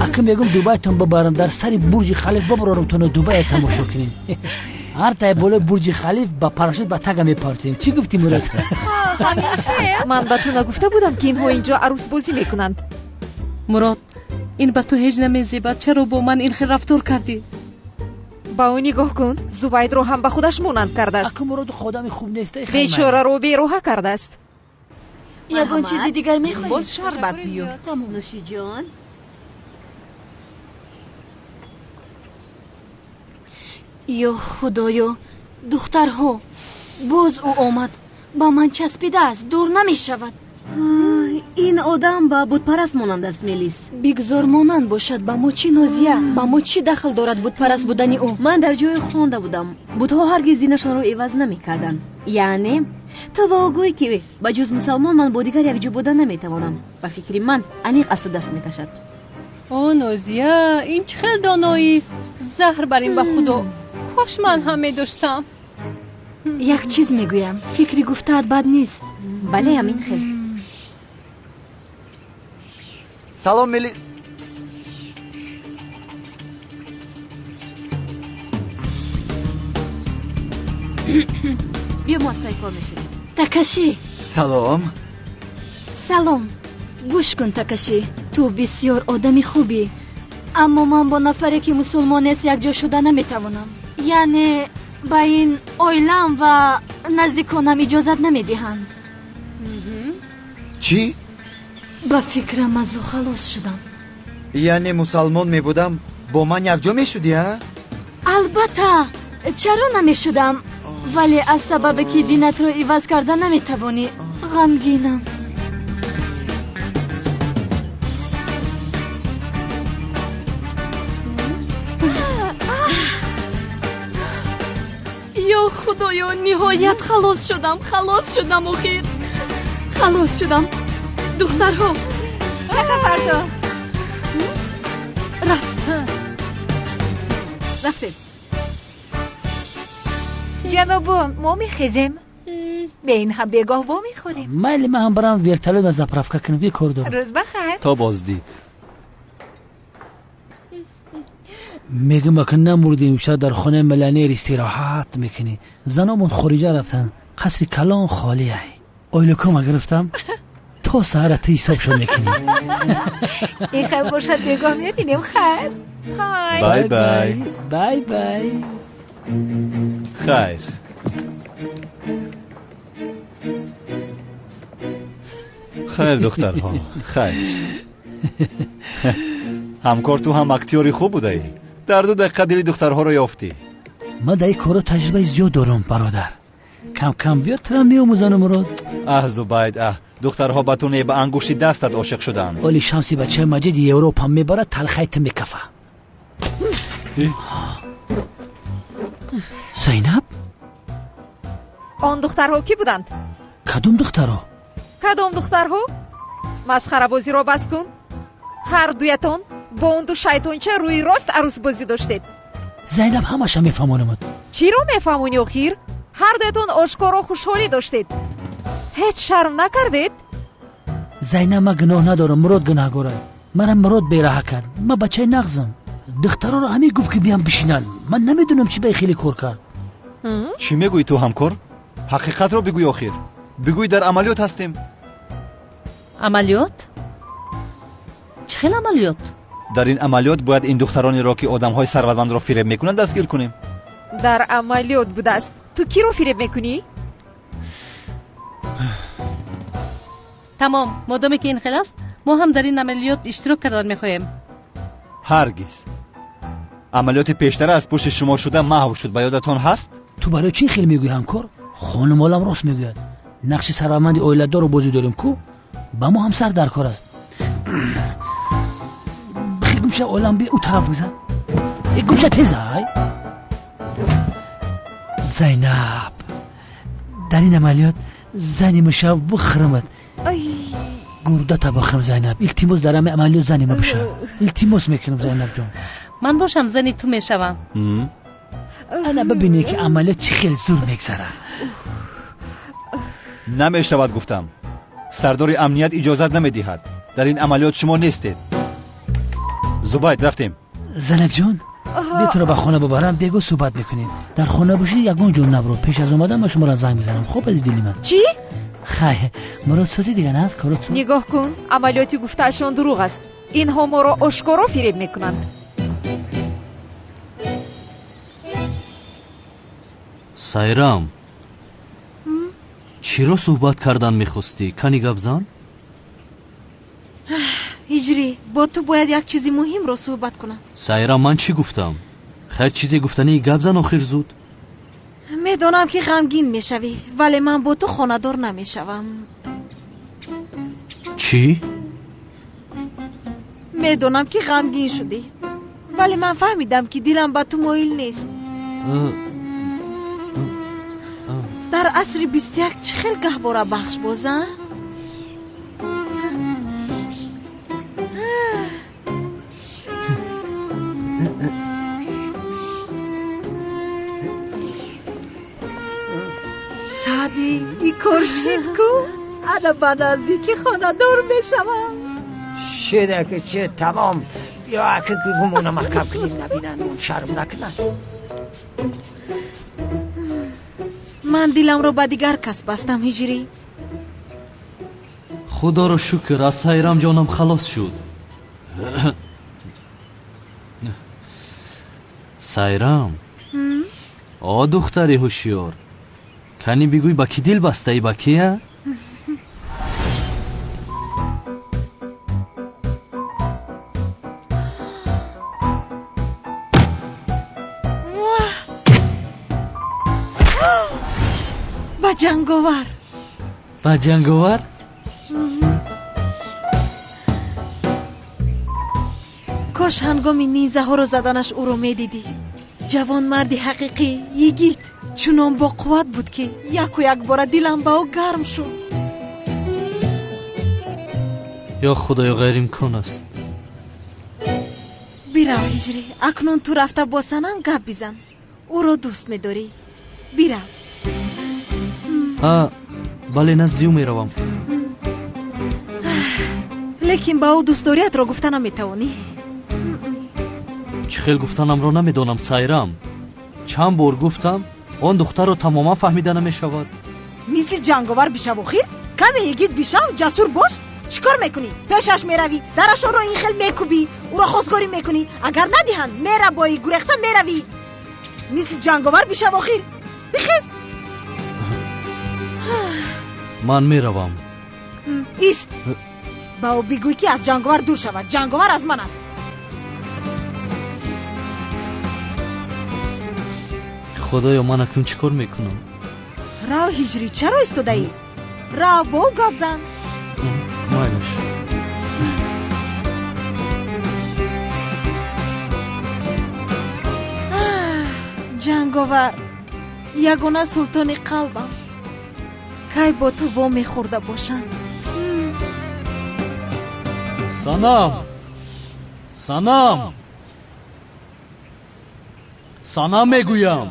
Ака мегум Дубайтон бибарам, дар сари Бурҷи Халиф бибарорам тоно Дубая тамошо кунем. Ҳар тай болои Бурҷи Халиф ба парашют ба тага мепартем. Чӣ гуфтӣ Мурод? Ман ба ту нагуфта будам, ки инҳо инҷо арӯсбозӣ мекунанд. Мурод, ин ба ту ҳеҷ намезебад. Чаро бо ман ин хел рафтор кардӣ? Ба ӯ нигоҳ кун, Зубайдро ҳам ба худаш монанд кардааст. Ака Мурод одами хуб нест. Бечораро бероҳа кардааст. Ягон чизи дигар мехоҳед? Боз шарбат биё. Нӯшиҷон. Ё худоё, духтарҳо, боз ӯ омад. Ба ман часпидааст, дур намешавад. Ин одам ба бутпараст монанд аст, Мелис. Бигзор монанд бошад, ба мо чӣ, Нозия? Ба мо чӣ дахл дорад бутпараст будани ӯ? Ман дар ҷое хонда будам, бутҳо ҳаргиз динашонро иваз намекарданд. Яъне ту ба ӯ гӯй, ки ба ҷуз мусалмон ман бо дигар якҷо буда наметавонам. Ба фикри ман аниқ аз ту даст мекашад. О, Нозия, ин чӣ хел доноист? Заҳр бар ин ба худо. Кош ман ҳам медоштам. Як чиз мегӯям, фикри гуфтаат бад нест. Бале, ҳамин хел. Салом Мели. Биё, мо аз пай кор мешавем. Такаши. Салом. Салом. Гӯш кун, Такаши, ту бисёр одами хубӣ, аммо ман бо нафаре ки мусулмон нест якҷо шуда наметавонам. Яъне ба ин оилам ва наздиконам иҷозат намедиҳанд. Чӣ? Ба фикрам аз ӯ халос шудам. Яъне мусалмон мебудам, бо ман якҷо мешудӣ, а? Албатта, чаро намешудам, вале аз сабабе ки динатро иваз карда наметавонӣ, ғамгинам. Ё худоё, ниҳоят халос шудам, халос шудам, охир халос шудам. Духтарҳо, чака фардо рафт. Рафтем. Ҷанобон, мо мехезем. Бе ин ҳам бегоҳ вомехӯрем. Майли, ман ҳам барам вертолёт ва заправка кунам, ки кор дорам. Рӯз бахайр. То боздид. Мегӯм, ака намурдем, шояд дар хонаи миллионер истироҳат мекунӣ. Заномон хориҷа рафтанд, қасри калон холӣ ай. Ойлукома гирифтам, то саҳара ту ҳисобшон мекунӣ. Ин хел бошад, бегоҳ мебинем. Хайр. Бай бай. Бай бай. Хайр. Хайр, духтарҳо, хайр. Ҳамкор, ту ҳам актёри хуб будаӣ. Дар 2 дақиқа дили духтарҳоро ёфтӣ. Ман дар ин корро таҷрибаи зиёд дорам, бародар. Кам кам биё, тура меомӯзану Мурод. Аҳ, Зубайд, аҳ, духтарҳо ба ту не, ба ангушти дастат ошиқ шуданд. Оли шамси бачаи Маҷиди Европа мебарад, талхаи ту мекафа. Зайнаб? Он духтарҳо кӣ буданд? Кадом духтарҳо? Кадом духтарҳо? Масхарабозиро бас кун. Ҳар дуятон бо он ду шайтонча рӯи рост арӯсбозӣ доштед. Зайнаб ҳамаша мефаҳмонамад. Чиро мефаҳмонӣ охир? Ҳар дуятон ошкоро хушҳолӣ доштед. Ҳеҷ шарм накардед? Зайнаб, ман гуноҳ надорам, Мурод гунаҳгор аст. Мана Мурод бераҳа кард. Ман бачаи нағзам. Духтароро ҳамин гуфт ки биям бишинанд. Ман намедонам чӣ ба хеле кор кард. Чӣ мегӯӣ ту ҳамкор? Ҳақиқатро бигӯй охир. Бигӯй дар амалиёт ҳастем. Амалиёт? Чӣ хел амалиёт? Дар ин амалиёт бояд ин духтаронеро ки одамҳои сарватмандро фиреб мекунанд дастгир кунем. Дар амалиёт будааст. Ту киро фиреб мекунӣ? Тамом, модоме ки ин хел аст, мо ҳам дар ин амалиёт иштирок кардан мехоҳем. Ҳаргиз. Амалиёти пештара аз пушти шумо шуда маҳв шуд, ба ёдатон ҳаст? Ту барои чӣ хел мегӯӣ ҳамкор? Хонумолам рост мегӯяд. Нақши сарватманди оиладорро бозӣ дорем ку? Ба мо ҳам сар дар кор аст. Бихел гумша олам би ӯ тараф гузар. Гумша тез ай. Зайнаб, дар ин амалиёт зани мушав бихӯрамад. Гурдата бихӯрам Зайнаб. Илтимос дар ҳамин амалиёт зани ма бишав. Илтимос мекунам Зайнаб ҷон. Ман бошам зани ту мешавам. Ана бибинед ки амалиёт чӣ хел зур мегзарад. Намешавад гуфтам. Сардори амният иҷозат намедиҳад. Дар ин амалиёт шумо нестед. Зубайд, рафтем. Занакҷон, бия туро ба хона бибарам, бего суҳбат мекунем. Дар хона бошӣ ягон ҷо набро. Пеш аз омадан ман шуморо занг мезанам. Хуб, азиз дили ман. Чӣ? Хай, Мурод созӣ дигар аст, корот. Нигоҳ кун, амалиёти гуфтаашон дурӯғ аст. Инҳо моро ошкоро фиреб мекунанд. Сайрам, чиро суҳбат кардан мехостӣ? Кани гап зан? Ҳиҷрӣ, бо ту бояд як чизи муҳимро суҳбат кунам. Сайрам, ман чӣ гуфтам? Хайр, чизе гуфтании гап зан охир зуд. Медонам ки ғамгин мешавӣ, вале ман бо ту хонадор намешавам. Чӣ? Медонам ки ғамгин шудӣ, вале ман фаҳмидам ки дилам ба ту моил нест. Дар асри 21 чӣ хел гаҳвора бахш боза? Саъдӣ, ин кор шид ку? Ана ба наздикӣ хонадор мешавам. Шида ки чи тамом. Биё ака гувумона маҳкам кунем, набинанд, он шарм накунанд. Ман диламро ба дигар кас бастам ҳиҷрӣ. Худоро шукр, аз Сайрам ҷонам халос шуд. Сайрам, о духтари ҳушёр, кани бигӯй ба кӣ дил бастаӣ, ба кия? Ба ҷанговар. Ба ҷанговар? Кош ҳангоми низаҳоро заданаш ӯро медидӣ. Ҷавонмарди ҳақиқӣ, йигит, чунон бо қувват буд ки яку якбора дилам ба ӯ гарм шуд. Ё худоё, ғайриимкон аст. Бирав ҳиҷрӣ, акнун ту рафта бо Санам гап бизан. Ӯро дӯст медорӣ. Бирав. Ҳа, бале, назди ӯ меравам. Лекин ба ӯ дӯстдориятро гуфта наметавонӣ. Чӣ хел гуфтанамро намедонам, Сайрам. Чанд бор гуфтам, он духтарро тамоман фаҳмида намешавад. Мисли ҷанговар бишав охир? Каме йигит бишав, ҷасур бош. Чӣ кор мекунӣ? Пешаш меравӣ, дарашонро ин хел мекӯбӣ, ӯро хостгорӣ мекунӣ. Агар надиҳанд, мерабоӣ, гурехта меравӣ. Мисли ҷанговар бишав охир. Бихез. Ман меравам. Ист. Ба ӯ бигӯй ки аз ҷанговар дур шавад. Ҷанговар аз ман аст. Худоё, ман акнун чӣ кор мекунам? Рав ҳиҷрӣ, чаро истодаӣ? Рав, бо ӯ гап зан. Майлаш. Ҷанговар, ягона султони қалбам. Кай бо ту во мехӯрда бошам? Санам, Санам, Санам мегӯям.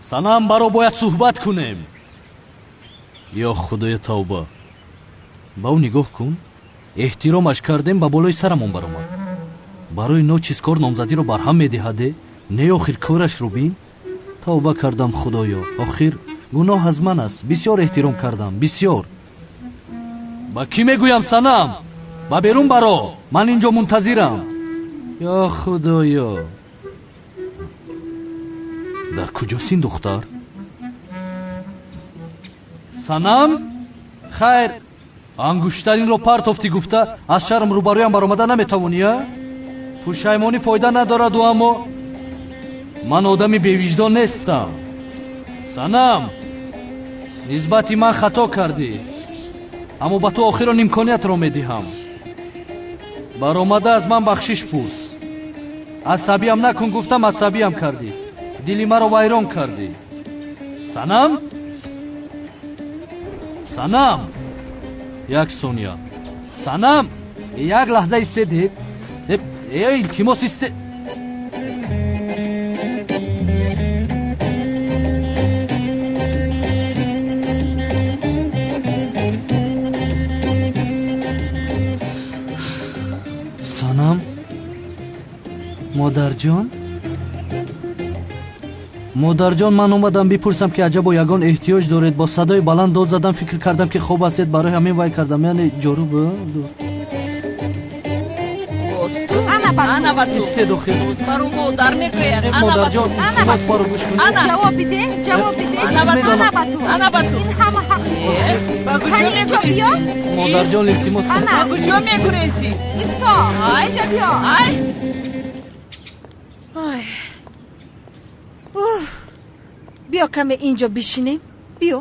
Санам, баро бояд суҳбат кунем. Ё Худоя, тавба. Ба ӯ нигоҳ кун. Эҳтиромаш кардем, ба болои сарамон баромад. Барои ночиз кор номзадиро барҳам медиҳаде? Не, охир корашро бин. Тавба кардам, Худоё. Охир гуноҳ аз ман аст. Бисёр эҳтиром кардам, бисёр. Ба кӣ мегӯям, Санам? Ба берун баро, ман инҷо мунтазирам. Ё Худоё, дар куҷост ин духтар? Санам, хайр, ангуштаринро партофтӣ гуфта аз шарм рӯбарӯям баромада наметавонӣ, а? Пушаймонӣ фоида надораду, аммо ман одами бевиҷдон нестам. Санам, нисбати ман хато кардӣ, аммо ба ту охирон имкониятро медиҳам. Баромада аз ман бахшиш пурс. Асабиям накун гуфтам, асабиям кардӣ. Дили маро вайрон кардӣ. Санам, Санам, як сония. Санам, як лаҳза истедед. Э, илтимос, исте. Санам, модарҷон, модарҷон, ман омадам бипурсам, ки аҷабо ягон эҳтиёҷ доред. Бо садои баланд дод задам, фикр кардам, ки хоб ҳастед, барои ҳамин вай кардам. Яъне ҷоруб. Ана ба ту. Истед, охир. Баро модар мегӯяд. Модарҷон, илтимос, маро гӯш кунед. Ҷавоб биде, ҷавоб биде. Ана ба ту. Ана ба ту. Ин ҳама ҳақ. Ба куҷо мегурезӣ? Модарҷон, илтимос. Ба куҷо мегурезӣ? Исто, инҷо биё. Ай! Ой. Биё каме инҷо бишинем. Биё.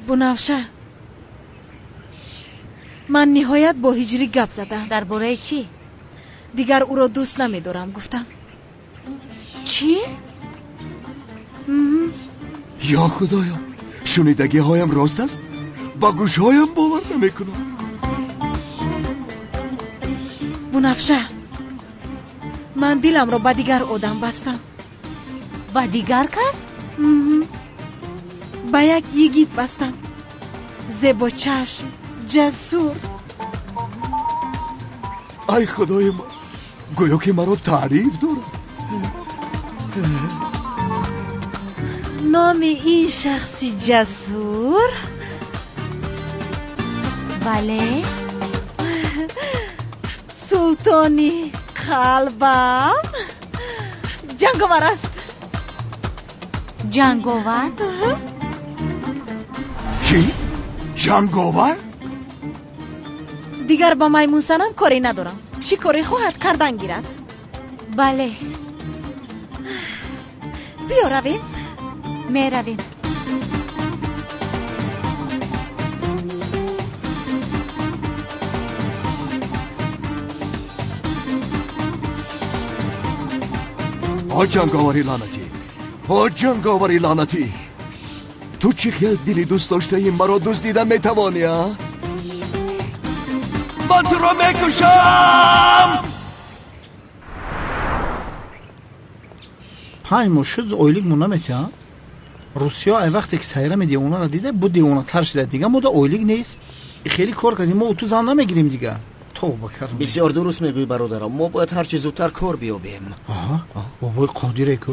Бунафша, ман ниҳоят бо Ҳиҷрӣ гап задам. Дар бораи чӣ? Дигар ӯро дӯст намедорам, гуфтам. Чӣ? Ё Худоё, шунидагиҳоям рост аст? Ба гӯшҳоям бовар намекунам. Бунафша, ман диламро ба дигар одам бастам. Ба дигар кас? Ба як йигит бастам. Зебочашм, ҷасур. Ай Худои ман, гӯё ки маро таъриф дорад. Номи ин шахси ҷасур? Бале. Султони қалбам Ҷанговар аст. Ҷанговар? Чӣ? Ҷанговар? Дигар ба маймунсанам коре надорам. Чӣ коре хоҳад кардан гирад? Бале. Биё равем. Меравем. О ҷанговари лаънатӣ! О ҷанговари лаънатӣ! Ту чӣ хел дили дӯст доштаи маро дуздида метавонӣ, а? Ман туро мекушам! 5 моҳ шуд, ойлик мо наметиҳам. Русиё ай вақте ки сайрами девонаро дида, бу девонатар шуда. Дига мода ойлик нест. Хеле кор кардем, мо ту зан намегирем дига. Тавба кардем. Бисёр дуруст мегӯӣ, бародарам. Мо бояд ҳарчи зудтар кор биёбем. Аҳа, бобои Қодире ку.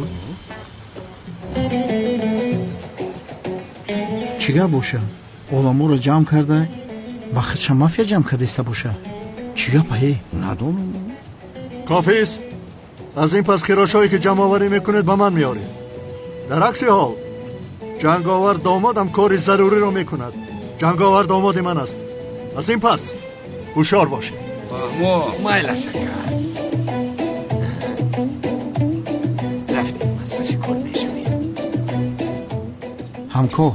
Чӣ гап боша? Оламоро ҷамъ карда, ба худша мафия ҷамъ кардаиста боша. Чӣ гап ае? Надонам. Кофист. Аз ин пас хирошҳое ки ҷамъоварӣ мекунед ба ман меоред. Дар акси ҳол ҷанговар домодам кори заруриро мекунад. Ҷанговар домоди ман аст. Аз ин пас ҳушёр бошед. Фаҳмо, майлаш ака. Рафтем, аз паси кор мешавем. Ҳамкор,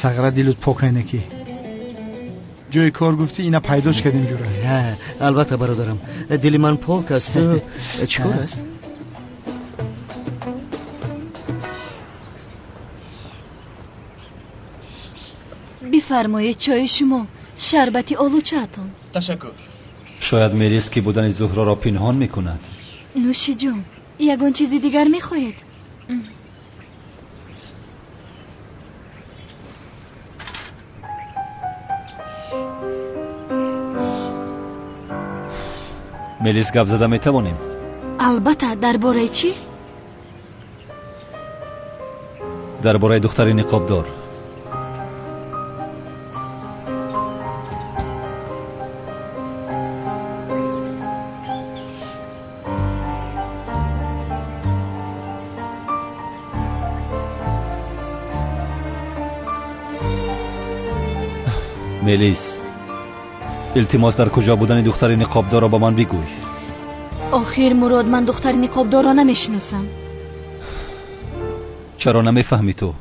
сағра дилут покайнакӣ. Ҷои кор гуфтӣ, ина пайдош кардем ҷура. Албатта бародарам, дили ман пок аст. Чӣ кор аст? Бифармоед чойи шумо, шарбати олучаатон. Ташаккур. Шояд Мелис ки будани Зуҳроро пинҳон мекунад. Нӯши ҷон, ягон чизи дигар мехоҳед? Мелис, гап зада метавонем? Албатта, дар бораи чӣ? Дар бораи духтари ниқобдор. Мелис, илтимос, дар куҷо будани духтари ниқобдорро ба ман бигӯй. Охир Мурод, ман духтари ниқобдорро намешиносам. Чаро намефаҳмӣ ту?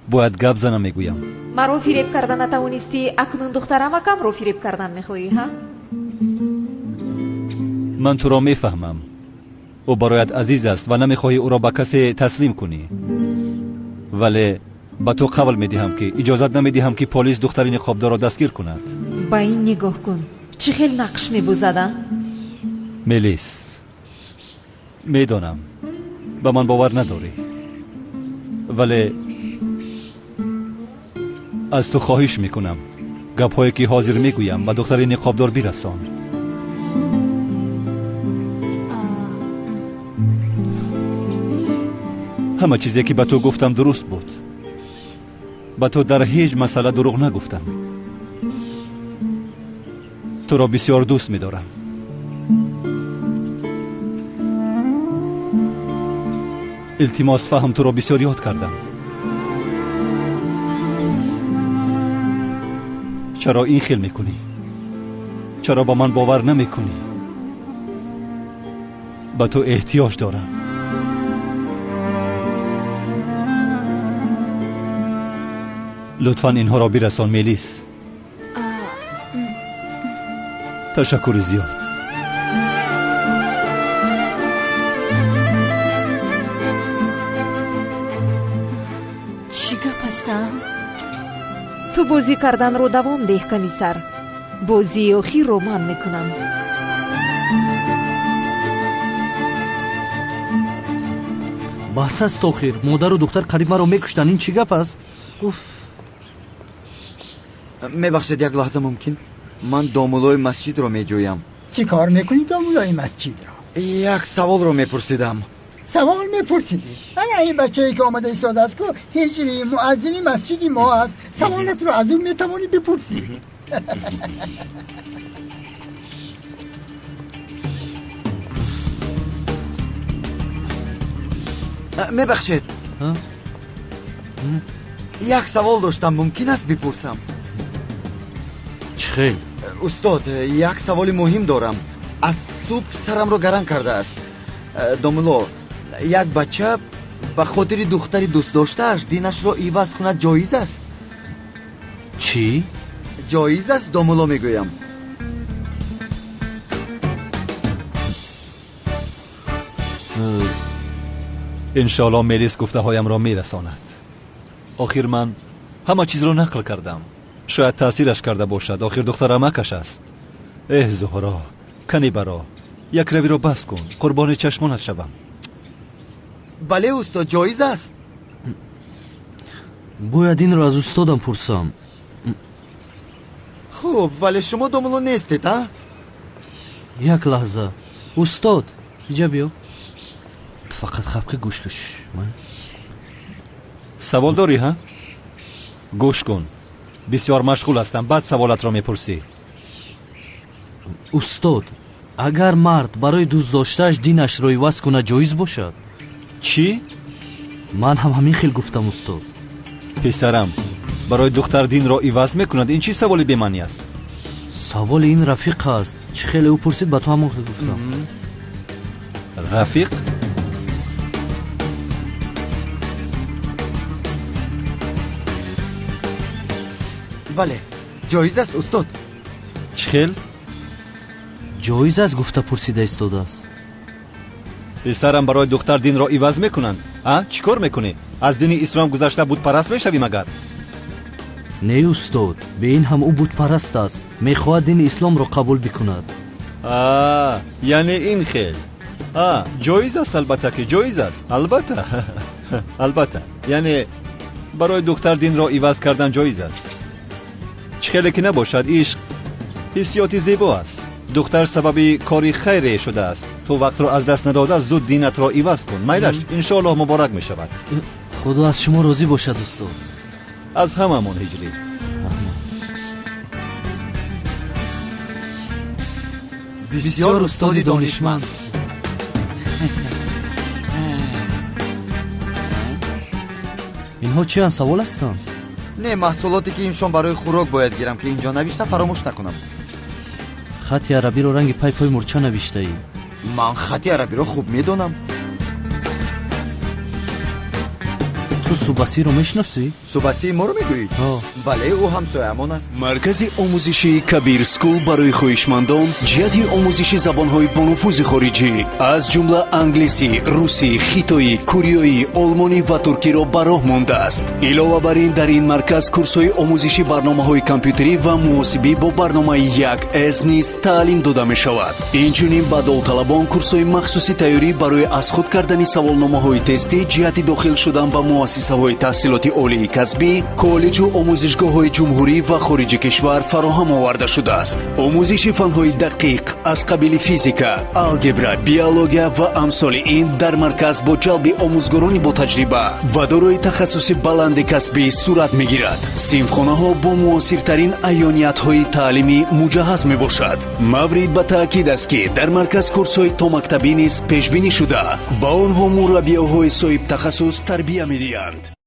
Бояд гап занам, мегӯям. Маро фиреб карда натавонистӣ, акнун духтарамакамро фиреб кардан мехоҳӣ, ҳа? Ман туро мефаҳмам. Ӯ бароят азиз аст ва намехоҳӣ ӯро ба касе таслим кунӣ. Вале ба ту қавл медиҳам, ки иҷозат намедиҳам, ки полис духтари ниқобдорро дастгир кунад. Ба ин нигоҳ кун, чӣ хел нақш мебозад, а? Мелис, медонам ба ман бовар надорӣ, вале аз ту хоҳиш мекунам, гапҳое ки ҳозир мегӯям ба духтари ниқобдор бирасон. Ҳама чизе ки ба ту гуфтам дуруст буд. Ба ту дар ҳеҷ масъала дурӯғ нагуфтам. Туро бисёр дӯст медорам. Илтимос фаҳм, туро бисёр ёд кардам. Чаро ин хел мекунӣ? Чаро ба ман бовар намекунӣ? Ба ту эҳтиёҷ дорам. Лутфан инҳоро бирасон, Мелис. Ташаккури зиёд. Чӣ гап аст, а? Ту бозӣ карданро давом деҳ, комиссар. Бозии охирро ман мекунам. Бас аст охир, модару духтар қариб маро мекуштанд. Ин чӣ гап аст? Уф. Мебахшед, як лаҳза мумкин? Ман домулои масҷидро меҷӯям. Чӣ кор мекунӣ домулои масҷидро? Як саволро мепурсидам. Савол мепурсидӣ? Ана ин бачае ки омада истодааст ку ҳиҷри муаззини масҷиди мо аст. Саволатро аз ӯ метавонӣ бипурсӣ. Мебахшед, як савол доштам, мумкин аст бипурсам? Чӣ хел? Устод, як саволи муҳим дорам. Аз субҳ сарамро гаранг кардааст. Домуло, як бача ба хотири духтари дӯстдоштааш динашро иваз кунад ҷоиз аст? Чӣ? Ҷоиз аст, домуло, мегӯям. Иншоалло Мелис гуфтаҳоямро мерасонад. Охир ман ҳама чизро нақл кардам. Шояд таъсираш карда бошад. Охир духтарамакаш аст. Эҳ, Зуҳро, кани баро, як равиро бас кун, қурбони чашмонат шавам. Бале, устод, ҷоиз аст. Бояд инро аз устодам пурсам. Хуб, вале шумо домуло нестед, а? Як лаҳза. Устод, иҷа биё. Ту фақат хапка гӯш каш. Савол дорӣ, ҳа? Гӯш кун. Бисёр машғул ҳастам, баъд саволатро мепурсӣ. Устод, агар мард барои дӯстдоштааш динашро иваз кунад ҷоиз бошад? Чӣ? Ман ҳам ҳамин хел гуфтам, устод. Писарам, барои духтар динро иваз мекунад, ин чӣ саволи бемаънӣ аст? Саволи ин рафиқ аст. Чӣ хеле ӯ пурсид, ба ту ҳамон хел гуфтам. Рафиқ? Бале, ҷоиз аст, устод. хел? Ҷоиз аст гуфта пурсида истодааст. Писарам, барои духтар динро иваз мекунанд? А чӣ кор мекунӣ? Аз дини ислом гузашта бутпараст мешавӣ магар? Не устод, бе ин ҳам ӯ бутпараст аст, мехоҳад дини исломро қабул бикунад. А, яъне ин хел. А, ҷоиз аст, албатта ки ҷоиз аст, албатта. Албатта, яъне барои духтар динро иваз кардан ҷоиз аст. Чӣ хеле ки набошад, ишқ ҳиссиёти зебо аст. Духтар сабаби кори хайре шудааст. Ту вақтро аз даст надода зуд динатро иваз кун. Майлаш, иншоаллоҳ муборак мешавад. Худо аз шумо розӣ бошад устод. Аз ҳамамон ҳиҷрӣ. Бисёр устоди донишманд. Инҳо чиянд, савол ҳастанд? Не, маҳсулоте ки имшон барои хӯрок бояд гирам, ки инҷо навишта фаромӯш накунам. Хати арабиро ранги пай пои мурча навиштаӣ. Ман хати арабиро хуб медонам. Ту Субасиро мешиносӣ? Субасии моро мегӯӣ? Бале, ӯ ҳамсояамон аст. Маркази омӯзишии Кабир Скул барои хоҳишмандон ҷиҳати омӯзиши забонҳои бонуфузи хориҷӣ, аз ҷумла англисӣ, русӣ, хитоӣ, кореоӣ, олмонӣ ва туркиро ба роҳ мондааст. Илова бар ин, дар ин марказ курсҳои омӯзиши барномаҳои компютерӣ ва муҳосибӣ бо барномаи 1С низ таълим дода мешавад. Инчунин ба довталабон курсҳои махсуси тайёрӣ барои аз худ кардани саволномаҳои тестӣ ҷиҳати дохил шудан ба муассисаҳои таҳсилоти олии касбӣ, коллеҷу омӯзишгоҳҳои ҷумҳурӣ ва хориҷи кишвар фароҳам оварда шудааст. Омӯзиши фанҳои дақиқ аз қабили физика, алгебра, биология ва амсоли ин дар марказ бо ҷалби омӯзгорони ботаҷриба ва дорои тахассуси баланди касбӣ сурат мегирад. Синфхонаҳо бо муосиртарин аёниятҳои таълимӣ муҷаҳҳаз мебошад. Маврид ба таъкид аст, ки дар марказ курсҳои томактабӣ низ пешбинӣ шуда, ба онҳо мураббиёҳои соҳибтахассус тарбия медиҳанд.